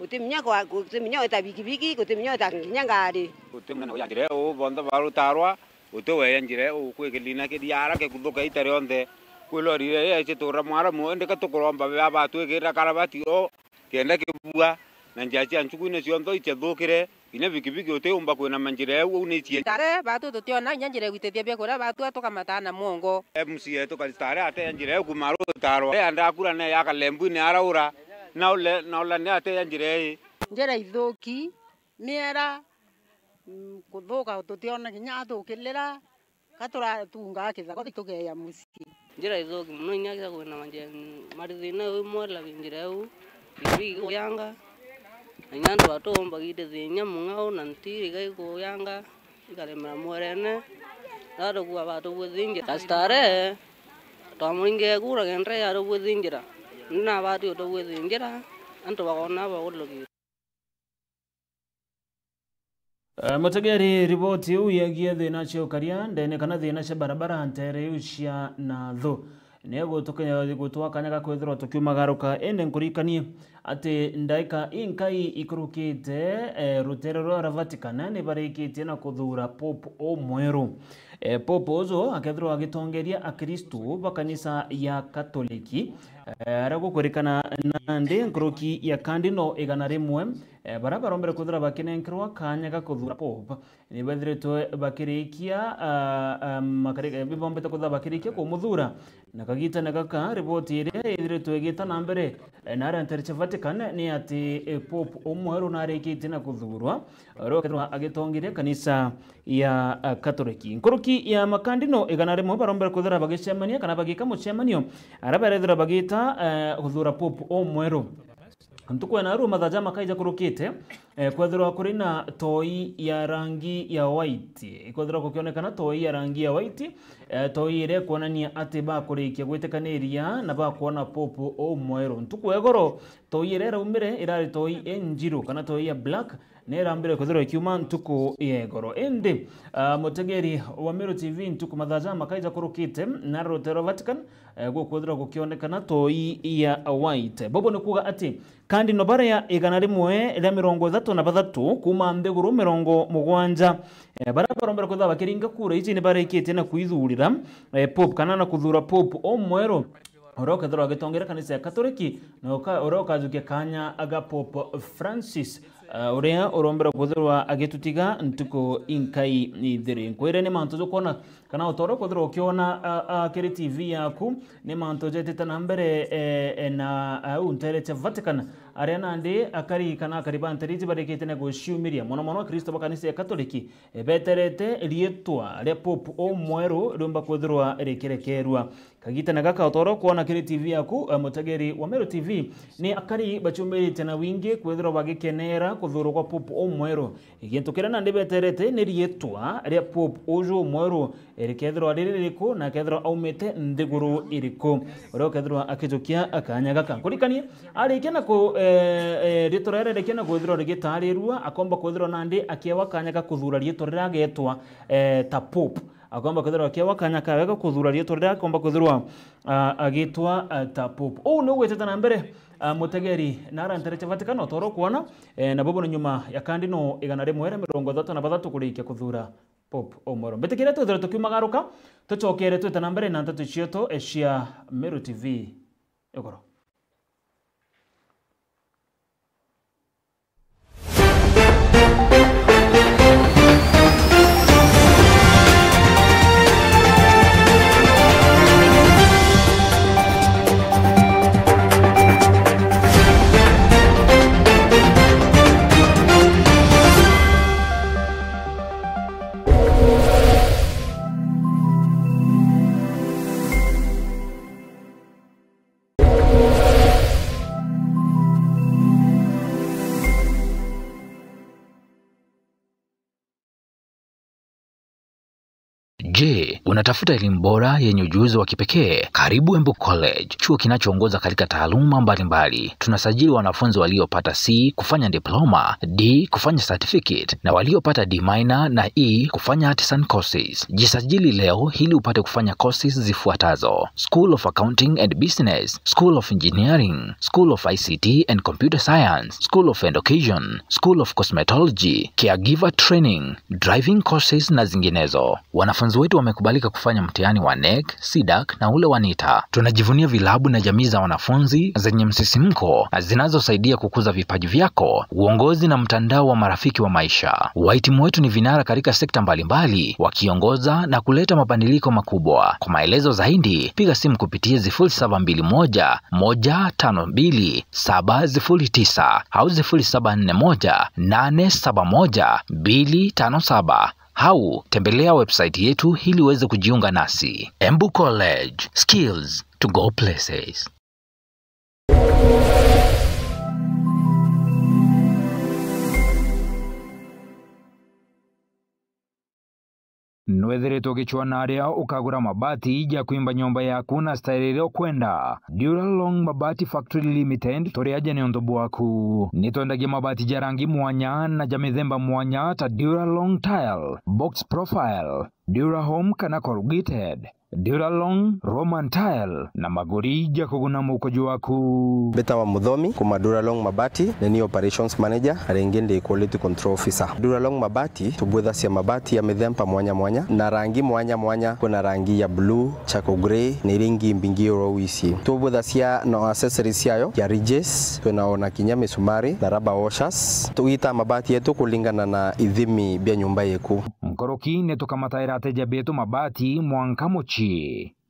Gutiminya kwa, gutiminya weta bikibiki, gutiminya weta nginya ngari. Guti munene wa njira uu, bonthe barutarwa, guti weya njira uu, kwi kilina kiria ara kikuthuka ita rionthe. Kwi lori iria ici tura mwaramu, indi ka tukuromba bia batwikirira karabati o, kenda kibua, na njira cia nchuku-ini cionthe ichathukire, kinya bikibiki utiumba kwinama njira iu, uu ni icie. Tare, batu tutiona inya njira igwitithia biakuria, batu tukamata na mongo. M C A tukarita are ate njira iu kuma rutarwa. Aya ndakura ne ya kalembu ni araura, na ule, na ula ni ate njira ii. Njira ithuki, miera, mm, kuthuka tutiona kinya athukilira. Ka turatungaa kithago tukeeja mucii. Njira ithuki mono, inya kinya kwina majenzi mari thina uu imwe labi njira iu, ibi iguyanga, na inya antu batuumba gitithia inya mung'ao na nti iga ikuyanga, ikaremera mwerene, na atukua batubwithia njira. Gastare, twamuringire kura kenda atubwithia njira, indi nabati utubwithia njira, antu bakona bagulukire. Eh, mutegeri, riboti iu yegie thina cia ukaria ndene kana thina cia barabara ntere iu cia Nathu ni gutuke-, gutwa kanya ga kwithirwa tukiumagaruka, indi nkurikanie ati ndaika inkai ikurukite, eh, rutere rwa Vatican ni barikitie na kuthuura Pope umweru. Eh, Pope uju akethirwa agitongeria Akristu ba kanisa ya Katoliki, eh, aria gukwirikana nandi nkuruki ya kandino igana rimwe, eh, baria barombere kwithirwa bakinenkerwa kanya ga kuthuura Pope, ni bethiritwe bakirikia, ah, ah, makari-, eh, bibombete kwithirwa bakirikia kumuthuura. Na kagitene gaka, riboti iria ithiritwe igita na mbere, eh, na aria ntere cia Vatican ni ati, eh, Pope umweru narikitie na kuthuurwa, uria ukethirwa agitongeria kanisa ya, ah, Katoliki. Nkuruki ya makandino igana rimwe barombere kwithirwa bagicemania kana bagika mucemanio, aria barethirwa bagita, eh, kuthuura Pope umweru. Ntuku ya narua mathaa ja makaija kurukite, eh, kwethirwa kuri na toi ya rangi ya white. Ikwethirwa gukionekana toi ya rangi ya white, eh, toi iria ikwonania ati bakurikia gwitikaniria na bakwona Pope umweru. Ntuku ya igoro, toi iria iraumire irari toi injiru kana toi ya black, ni irambire kwithirwa ikiuma ntuku ya igoro. Indi, ah, mutegeri wa Meru T V, ntuku mathaa ja makaija kurukite, na rutero Vatican, eh, gukwithirwa gukionekana toi ya white. Bobo ni kuuga ati kandino baria igana rimwe ria mirongo ithatu na bathatu kuuma nthiguru mirongo mugwanja, eh, baria barombere kwithirwa bakiringa kura iji ni barikitie na kwithuurira, eh, Pope kana na kuthuura Pope umweru, uria ukethirwa agitongeria kanisa ya Katoliki, na uka-, uria ukajukia kanya ga Pope Francis, eh, uria urombere kwithirwa agitutiga ntuku inkai ithiri. Nkwire ni mantu jukwona kana utoro kwithirwa ukiona, a, a, kiri T V yaku, ni mantu jetite na mbere, e, e, na au ntere cia Vatican, aria nandi akari kana akari ba ntere iji barikitie na guciumiria. Mono mono Akristo ba kanisa ya Katoliki, e, beterete riitwa ria Pope umweru riumba kwithirwa rikirekerua. Kagitene gaka utoro kwona kiri T V yaku, e, mutegeri wa Meru T V, ni akari baciumiritie na wingi kwithirwa bagikenera kuthuurwa kwa Pope umweru. Gintu kiria nandi beterete ni riitwa ria Pope uju umweru, rikethirwa riri ririku na akethirwa aumite nthiguru iriku, uria ukethirwa akijukia kanya gaka. Nkurikanie, arikia na ku-, eh, eh, riitwa riria rierekia na kwithirwa rigitarirua, akomba kwithirwa nandi akiewa kanya ga kuthura riitwa riria agetwa, eh, ta Pope. Akomba kwithirwa akiewa kanya kawe ga kuthura riitwa riria akomba kwithirwa, ah, agitwa, ah, ta Pope. Uu ni ugwitite na mbere, ah, mutegeri, na ara ntere cia Vatican, o ta uria ukwona, eh, na bubu ni nyuma ya kandino igana rimwe ria mirongo ithatu na bathatu kurikia kuthura Pope umweru. Mbitikiria twithirwe tukiumagaruka, tucokere twite na mbere na nteto cietu, eh, cia Meru T V. Igoro. Je, unatafuta elimu bora yenye ujuzi wa kipekee? Karibu Embu College, chuo kinachoongoza katika taaluma mbalimbali. Tunasajili wanafunzi waliopata C kufanya diploma, D kufanya certificate, na waliopata D minor na E kufanya artisan courses. Jisajili leo ili upate kufanya courses zifuatazo: School of Accounting and Business, School of Engineering, School of I C T and Computer Science, School of Education, School of Cosmetology, Caregiver Training, driving courses na zinginezo. Wanafunzi wetu wamekubalika kufanya mtihani wa NEC, CDAC na ule wa NITA. Tunajivunia vilabu na jamii za wanafunzi zenye msisimko zinazosaidia kukuza vipaji vyako, uongozi na mtandao wa marafiki wa maisha. Wahitimu wetu ni vinara katika sekta mbalimbali, wakiongoza na kuleta mabadiliko makubwa. Kwa maelezo zaidi, piga simu kupitia sifuri saba mbili moja, moja tano mbili, saba sifuri tisa au sifuri saba nne moja, nane saba moja, mbili tano saba. Au tembelea website yetu ili uweze kujiunga nasi. Embu College, skills to go places. Nwethiritwe ugicwaa na aria ukagura mabati ja kwimba nyomba yaku na style iria ukwenda? Duralong Mabati Factory Limited turi aja niuntu bwaku. Ni twendagia mabati ja rangi mwanya na ja mithemba mwanya ta Duralong Tile, Box Profile, Durahome kana Corrugated, Duralong, Roman Tile na maguri ja kuguna mukojo waku. Mbitawa Muthomi kuma Duralong Mabati, ni ni Operations Manager, na ringi ndi Quality Control Officer. Duralong Mabati tubwithacia mabati ya mithemba mwanya mwanya na rangi mwanya mwanya. Kwina rangi ya blue, charcoal grey, na iria ingi mbingi uro wisi. Tubwithacia na accessories ciayo ya ridges, kwina ona kinya misumari na rubber washers. Tugitaa mabati yetu kulingana na ithimi bia nyumba yeku. Nkuruki ni tukamataira ateja betu mabati mwanka mucii.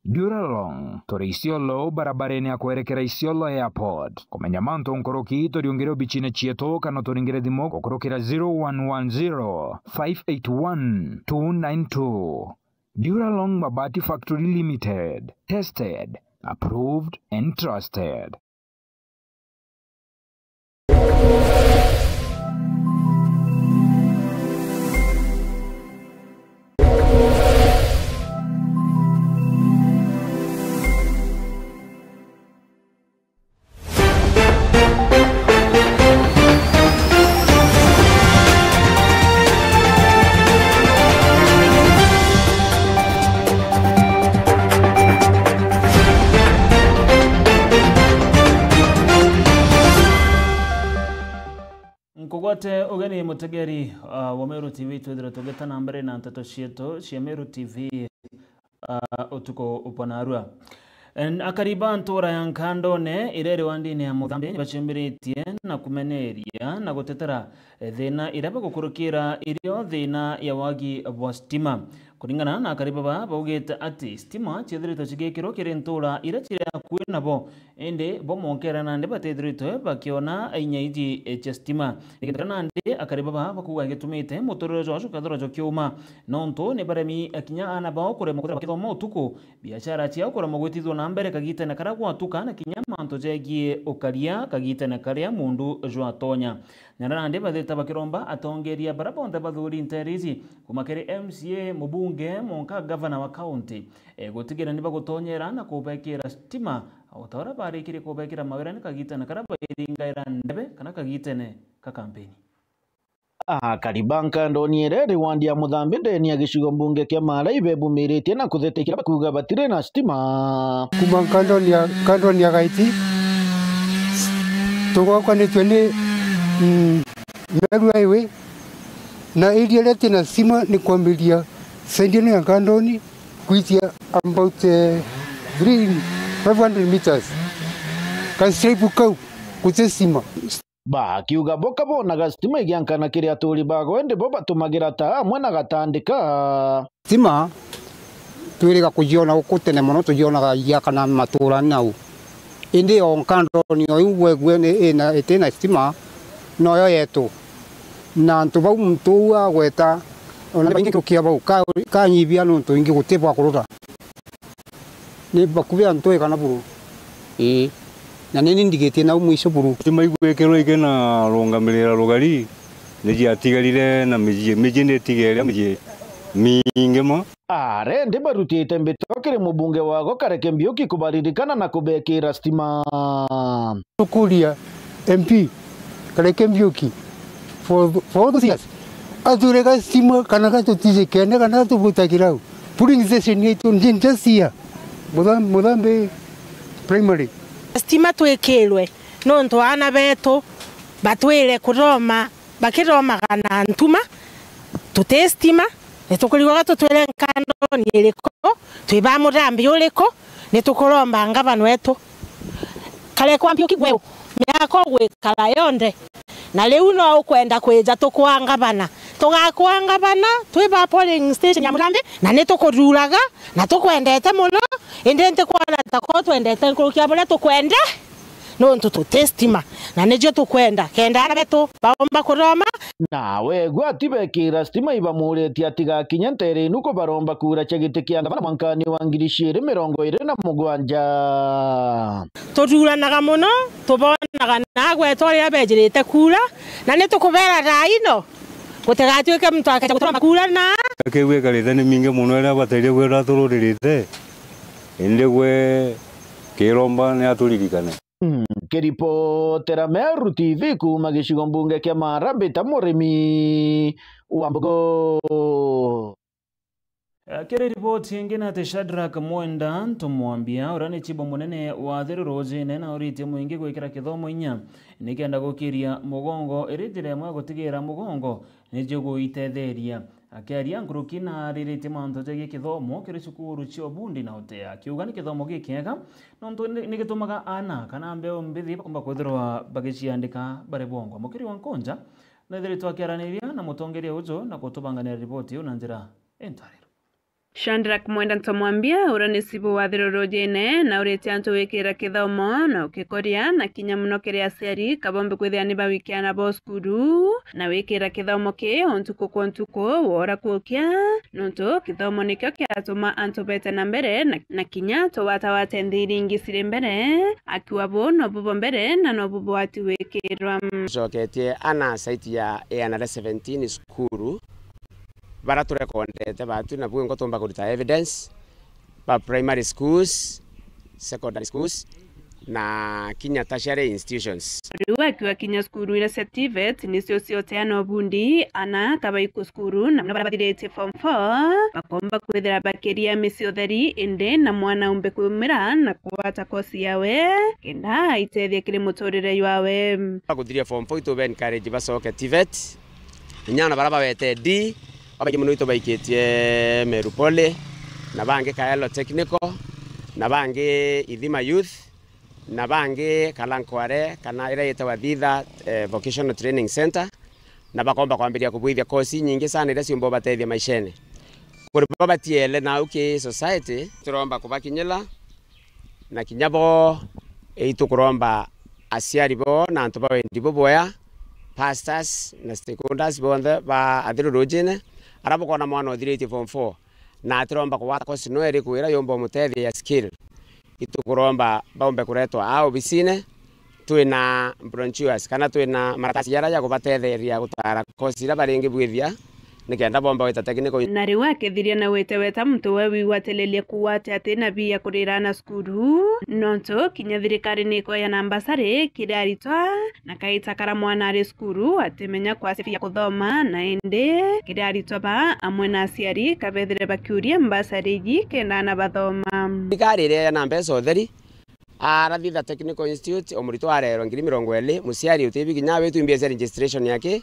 Duralong, turi Isiolo, barabarene ya kwerekera Isiolo Airport. Kumenya mantu nkuruki, turiungire obicine cietu kana turingire thimu gukurukira zero one one zero, five eight one, two nine two. Duralong Mabati Factory Limited. Tested, approved and trusted. Nkugwate ugeni mutegeri, ah, wa Meru T V, twithirwe tugita na mbere na nteto cietu cia Meru T V, ah, utuku bwa narua. En, akari ba ntura ya Nkandone iria iri wandine ya Muthambi nibaciumbiritie na kumeneria na gutetera, eh, thina iria bagukurukira irio thina ya wagi bwa stima. Kuringana na akari baba, baugite ati stima ciethiritwe cigikirwa kiri ntura iria ciri akui nabo, indi bo monkera nandi batithiritwe bakiona inya iji cia stima. Ni gitumi nandi akari baba bakuuga gitumite muturire jwao jukethirwa jukiuma, nontu ni baremi kinya aana bao kuremwa kwithirwa bakithoma utuku, biashara ciao kuremwa gwitithua na mbere kagitene karia gwatuka, na kinya mantu jegie ukaria kagitene karia mundu jwatonya. Na nandi bathite bakiromba atongeria bara bonthe bathuri nteere ici, kuma kiri M C A, mubunge, monka gavana wa kaunti, e, gutigira ni bagutonyera na kubekira stima, o ta uria barikirie kubekira mawirane kagitene karia bairingaira ndebe kana kagitene ka kampeni. Akari ba nkandoni iria iri wandi ya Muthambi ndeni ya gicigo mbunge kia Maara ibebumiritie na kuthete kiria bakuuga batiri na stima. Kuma nkandoni ya, nkandoni ya Gaiti, tugwakanitue ni, mm, Meru Highway, na area iria tina stima ni kwambiria side ino ya nkandoni, kwitia about, eh, three, five hundred meters. Ka stripe kau, guti stima. Bakiuga bo kabonaga stima igiankana kiri aturi bago, indi bo batumagira taa amwe na gatandika. Stima twiriga kujiona guku tene mono, tujionaga igiakana matura nau. Indi o nkandoni o iu bwegwe ni ina, itina stima, noyo yetu. Na antu bau muntu uu agweta, ona baingi kukia bau, ka-, kanyibia nontu ingi guti bwa kurura. Ni bakubi antu igana buru. Ii. Na nini ndigitie nau mwisho buru. Stima igwikirwa ikina rungamirira rugari, ni ciatigarire na mijii. Mijii ni itigere mijii mingi ma. Arendi barutite mbito kiri mubunge wago Kareke Mbiuki kubaririkana na kubekira stima. Tukuria M P Kareke Mbiuki for, for all those years, aturega stima kana gatutijikene kana gatubuta kirau. Polling station yetu ndi just here. Mutha-, Muthambi Primary. Stima twikirwe nontu aana betu batwire kuthoma bakithomaga na ntuma, tuti stima, ni tukurigwaga tutwire nkandoni iriku, twi ba Muthambi uriku, ni tukuromba ngavana wetu Kareke Mbiuki gweu miaka ugwikara yonthe. Na riu no ukwenda kwija tukwaa ngavana. Tugakwaa ngavana twi ba polling station ya Muthambi, na ni tukuthuraga, na tukwendete mono, indi ntikwona ta ko twendete nkuruki ya buria tukwende, nontu tuti stima, na nicio tukwenda kenda aana betu baomba kuthoma. Nawe gwe atibekira stima ibamuritie atigakinye nteere inu kubaromba kura cia giti kia ngavana mwankani wa ngiri ciiri mirongo iiri na mugwanja. Tuthuranaga mono, tubonaga na agwetwa riria bejirite kura, na ni tukubera thaa ino, gutigatuike muntu akeja guturoma kura na. Akigua ikarite ni mingi mono iria abataire gwira atururirite, indi gwe kiromba ni aturirikane. Mm, kiripotera Meru T V kuuma gicigo mbunge kia Maara, mbita Murimi wa Mbogo. Eh, kiri riboti ingi ni ati Shadrack Mwenda Ntomwambia, uria ni chibu munene wa Thiru Rujine, nauritie mwingi gwikira kithomo inya nikenda gukiria mugongo, iri njira imwe ya gutigira mugongo ni jiguitetheria. Akiaria nkuruki na ariritie mantu jegie kithomo kiri cukuru cia ubundi na utea, akiuga ni kithomo gikiega nontu ni, ni gitumaga aana kana mbeu mbithi bakomba kwithirwa bagiciandika bari bongwa. Mukiri wa Nkonja nethiritwe akiaraniria na mutongeria uju na gutubanganira riboti iu na njira intariro. Shadrack Mwenda Ntomwambia, uria ni cibu wa Thiru Rujine, nauritie antu gwikira kithomo na ukikoria, na kinya mono kiri aciari, kabombe kwithia ni bawikia aana bao cukuru, na wikira kithomo ki o ntuku kwa ntuku, wora kukia, nontu kithomo nikio kiratuma antu bete na mbere, na, na kinya tugwatagwate nthi iria ingi ciri mbere, akiuga buu nobu bwa mbere na nobu bwati gwikirwa. Tucoketie ana site ya A N R seventeen cukuru, bara turekondete batu, na bwingo tumba kurita evidence, ba primary schools, secondary schools, na kinya tertiary institutions. Riu akiuga kinya cukuru iria cia TVET nicio cioteana ubundi, ana kabaiku cukuru, na mono bara bathiritie form four, bakomba kwithira bakiria micii utheri, indi na mwana umbe kumira na kugwata kosi yawe, kenda aitethie kiri muturire jwawe. Bakuthiria form four, ituba encourage bacoke TVET. Inya ona bara bawete D, babaingi mono itu baikitie Meru Poly, na bangi Kaelo Technical, na bangi Ithima Youth, na bangi Kalankware, kana iria yitagwa Thitha, eh, Vocational Training Center, na bakomba kwambiria kubwithia kosi nyingi sana iria ciumba ubatethia maishene. Kuri bo batiele nau ki society, turomba kubakinyila, na kinya bo, eh, itukuromba aciari bo na antu ba wendi bubwea, pastors na stakeholders bonthe ba Athiru Rujine, ara bukona mwana uthiritie form four, na atiromba kugwata course no iriku ira yumba umutethia ya skill. itukuromba baumbe kuretwa aa obisine, twina brochures kana twina maratasi jaria ja kubatetheria gutara course iria baringibwithia, nikenda bomba gwita technical. Na riu akethiria na gwiteweta muntu we wigwatiriria kuuga ati ati na bia kurira ana cukuru, nontu kinya thirikari ni ikoya na mbasari kiri aritwa, na kaita kara mwana ari cukuru atimenya kwacibia kuthoma, na indi kiri aritwa ba amwe na aciari kabethire bakiuria mbasari iji kenda ana bathoma. Thirikari iria na mbeca utheri, arathitha Technical Institute, o muritwa arerwa ngiri mirongo iri, muciari utibi kinya awitu imbia cia registration yake,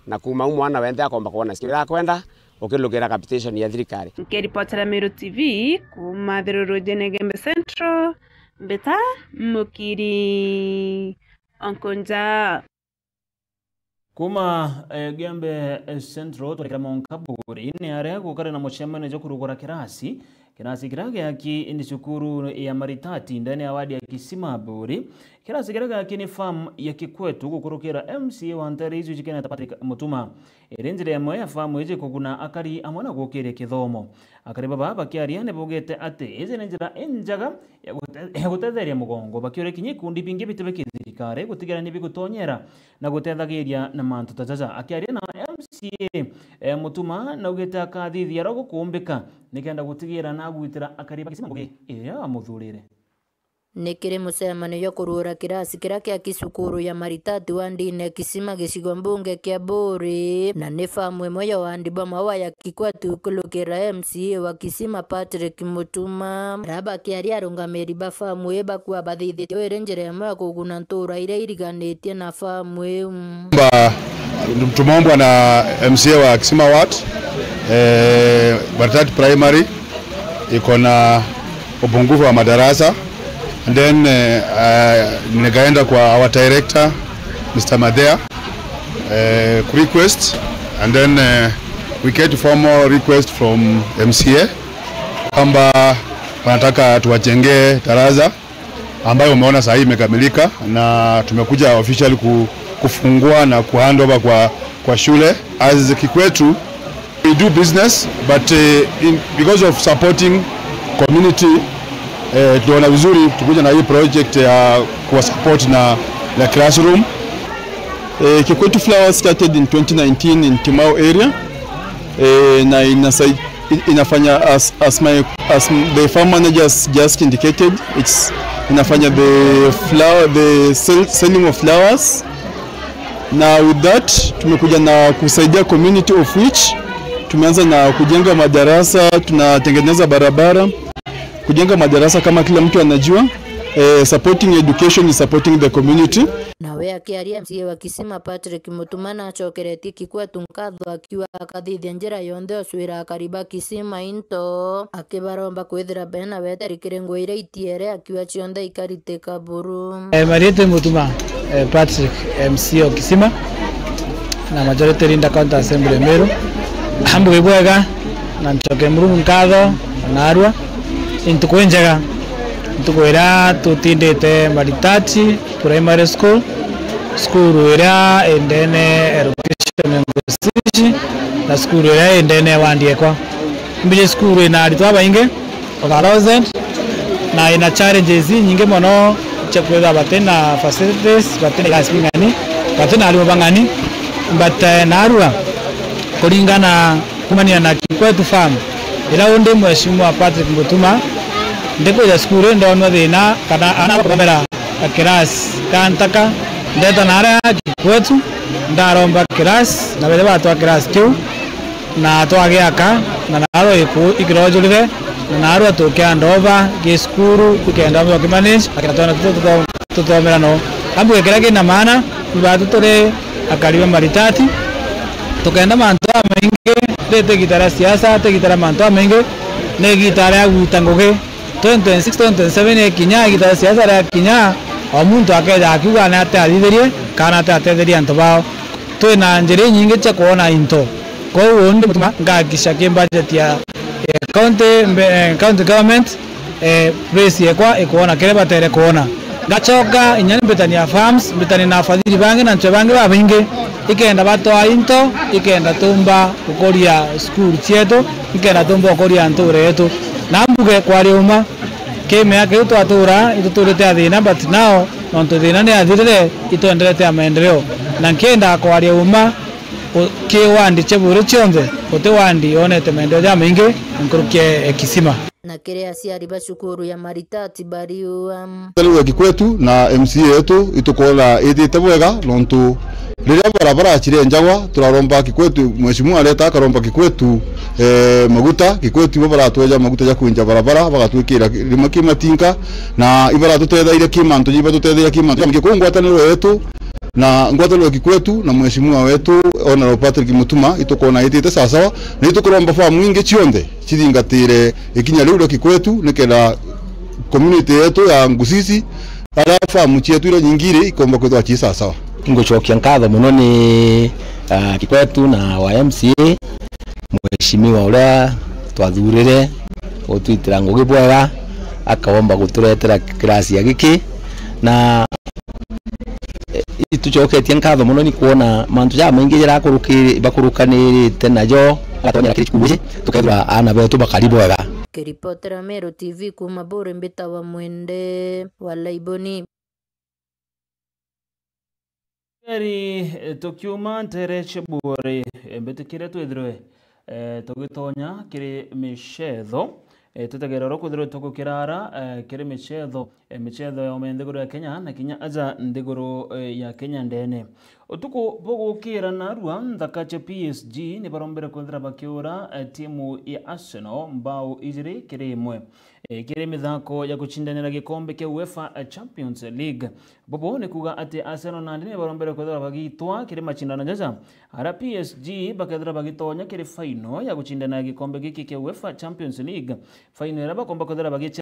na kuuma u mwana wenthe akomba kwona skill iria akwenda, ukilukira capitation ya thirikari. Nkiripotera Meru T V kuuma thirurujene Gembe Central, Mbita Mukinja. Kuma, eh, Gembe, eh, Central, twerekera Monkaburi, ni aria gukari na mucemanio jwa kurugura kirasi, kirasi kiria giaki indi cukuru ya Maritati, ndene ya wadi ya Kisima Buri. Kirasi kiria giaki ni farm ya Kikwetu gukurukira M C A wa ntere icio ji Kenneth Patrick Mutuma. Iri njira imwe ya farm iji kuguna akari amwe na gukiria kithomo. Akari baba bakiaria ni baugite ati iji ni njira injega ya gute-, ya gutetheria mugongo, bakiuria kinya ikundi bingi bitibe kithirikari gutigira ni bigutonyera na gutethagiria na mantu ta jaja. Akiaria na M C A, eh, Mutuma naugite akathithia aria gukuumbika nikenda gutigira na agwitira akari ba Kisima ngugi iria amuthurire. Ni kiri mucemanio jwa kurugura kirasi kiria kia kisukuru ya Maritati wandine Kisima gicigo mbunge kia Buri, na ni famu imwe ya wandi bwa maua ya Kikwetu kulukira M C A wa Kisima Patrick Mutuma. Aria bakiaria arungamiri ba famu ii bakua bathithitie iri njira imwe ya kuguna ntura iria iriganitie na famu iu. Ba-, tumeombwa na M C A wa Kisima Ward, eh, Maritati Primary iko na upungufu wa madarasa. And then, eh, uh, nikaenda kwa our director, Mister Madea, eh, ku request, and then, eh, we get formal request from M C A kwamba wanataka tuwajengee darasa ambayo umeona saa hii imekamilika, na tumekuja officially ku-, kufungua na kuhand over kwa, kwa shule. As Kikwetu, we do business, but, eh, in, because of supporting community, eh, tunaona vizuri tukuja na hii project ya kuwa support na, na classroom. Eh, Kikwetu Flowers started in twenty nineteen in Timau area. Eh, na inasai-, inafanya as, as my, as the farm managers just indicated, it's inafanya the flower, the sell-, selling of flowers. Na with that, tumekuja na kusaidia community, of which tumeanza na kujenga madarasa, tunatengeneza barabara, kujenga madarasa kama kila mtu anajua. Eh, supporting education is supporting the community. Nawe akiaria, M C A wa Kisima Patrick Mutuma nacokeretie Kikwetu nkatho akiuga akathithia njira yonthe ocwira akari ba Kisima into, akibaromba kwithira bena weteri kiri ngugi iria itiere, akiuga cionthe ikaritika buru. Eh, marietwa Mutuma, eh, Patrick, M C A o Kisima, na majority leader County Assembly Meru. Ambuge bwega, na ncoke Murungu nkatho, na narua. Ni ntuku injega. Ntuku iria tutindite Maritati Primary School, cukuru iria indene ya location Ngosichi, na cukuru iria indene ya wandi ekwa. Mbiji cukuru ina aritwa baingi, over a thousand, na ina challenges inyingi mono cia kwithirwa bati na facilities, bati na class bing'ani, bati na arimu bang'ani, but, eh, narua kuringana kumania na Kikwetu Farm, ira undi Mheshimiwa Patrick Mutuma, ndikwija cukuru ndonwa thina kana ana bakuthomera kirasi ka ntaka, ndeta na aria Kikwetu, ndaromba kirasi, na bethe batwa kirasi kiu, na twagiaka, na narua iku-, ikirojurire, na narua tukianda ova gi cukuru, ikenda mwe kimanage, akira twana tutu tuthom-, tuthomera no. Ambuge kiria kina maana, ibatu turi akari ba Maritati, tukenda mantu jamaingi, riri ti igita ria siasa, ti igita ria mantu jamaingi, ni igita ria gwita ngugi. Twenty twenty-six, twenty twenty-seven ikinya, igita ria siasa riakinya, o muntu akeja akiuga ni atia athithirie, kana atia atetherie antu bao. Twina njira inyingi cia kwona into. Kwou undi Mutuma ngahakikisha ki budget ya, eh, county, mbe-, eh, county government, eh, place yekwa ikwona kiria batere kwona. Ngacoka inya ni mbitani ya farms, mbitani na afadhili bangi na ncwe bangi babaingi, ikenda batwaa into, ikenda tumba gukuria cukuru cietu, ikenda tumba gukuria ntuura yetu. Na mbuge kwari uma, Ki miaka iu twatura, ituturite a thina, but now nontu thina ni athirire, itwenderete a maendeleo. Na nkienda kwaria uma, u-, ki wandi cia Buuri cionthe, guti wandi yonete maendeleo jamaingi nkuruki e Kisima. Na kiri aciari ba cukuru ya Maritati bariua. Rä u Kikwetu na M C A yetu itukwona ithiite bwega, nontu riria barabara cirenjagwa, turaromba Kikwetu, mheshimiwa areta akaromba Kikwetu, eh, maguta. Kikwetu ibo baratweja maguta ja kwinja barabara, bagatwikira rimwe ki matinka, na ibaratutethairia ki mantu, ibatutethairia ki mantu. Kuu ngwataniro yetu na ngwataniro Kikwetu na mheshimiwa wetu Honorable Patrick Mutuma itukwona ithiite sawasawa, na itukuromba famu ingi cionthe cithingatire ikinya riu ria Kikwetu, nikenda community yetu ya Ngusisi, aria famu cietu iria nyingi iri, ikomba kwithirwa ci sawasawa. Ngucokia nkatho mono ni, ah, Kikwetu na wa M C A, mheshimiwa uria twathurire gutwitira ngugi bwega, akaomba guturetera kirasi ya giki, na itucoketie nkatho mono ni kwona mantu jamaingi jarakuruki-, bakurukanirite najo, agatonyera kiri cukuru iji, tukethirwa aana betu bakari bwega. Kiripotera Meru T V kuuma Buuri, mbitawa Mwende wa Laiboni. Eri, eh, tukiuma ntere cia Buuri, eh, mbitikire twithirwe, eh, tugitonya kiri micetho, eh, tutegere uria kwithirwe tugukirara, eh, kiri micetho, eh, micetho ya ome nthiguru ya Kenya na kinya aja nthiguru, eh, ya Kenya ndene. Utuku bugukira narua, nthaka cia P S G ni barombere kwithira bakiura, eh, timu ya Arsenal mbao ijiri kiri imwe, eh, kiri mithako ya gucindanira gikombe kia UEFA Champions League. Bubu ni kuuga ati Arsenal nandi ni barombere kwithirwa bagitwa kiri macindano jaja, aria P S G bakethirwa bagitonya kiri faino ya gucindana gikombe giki kia UEFA Champions League, faino iria bakomba kwithirwa bagi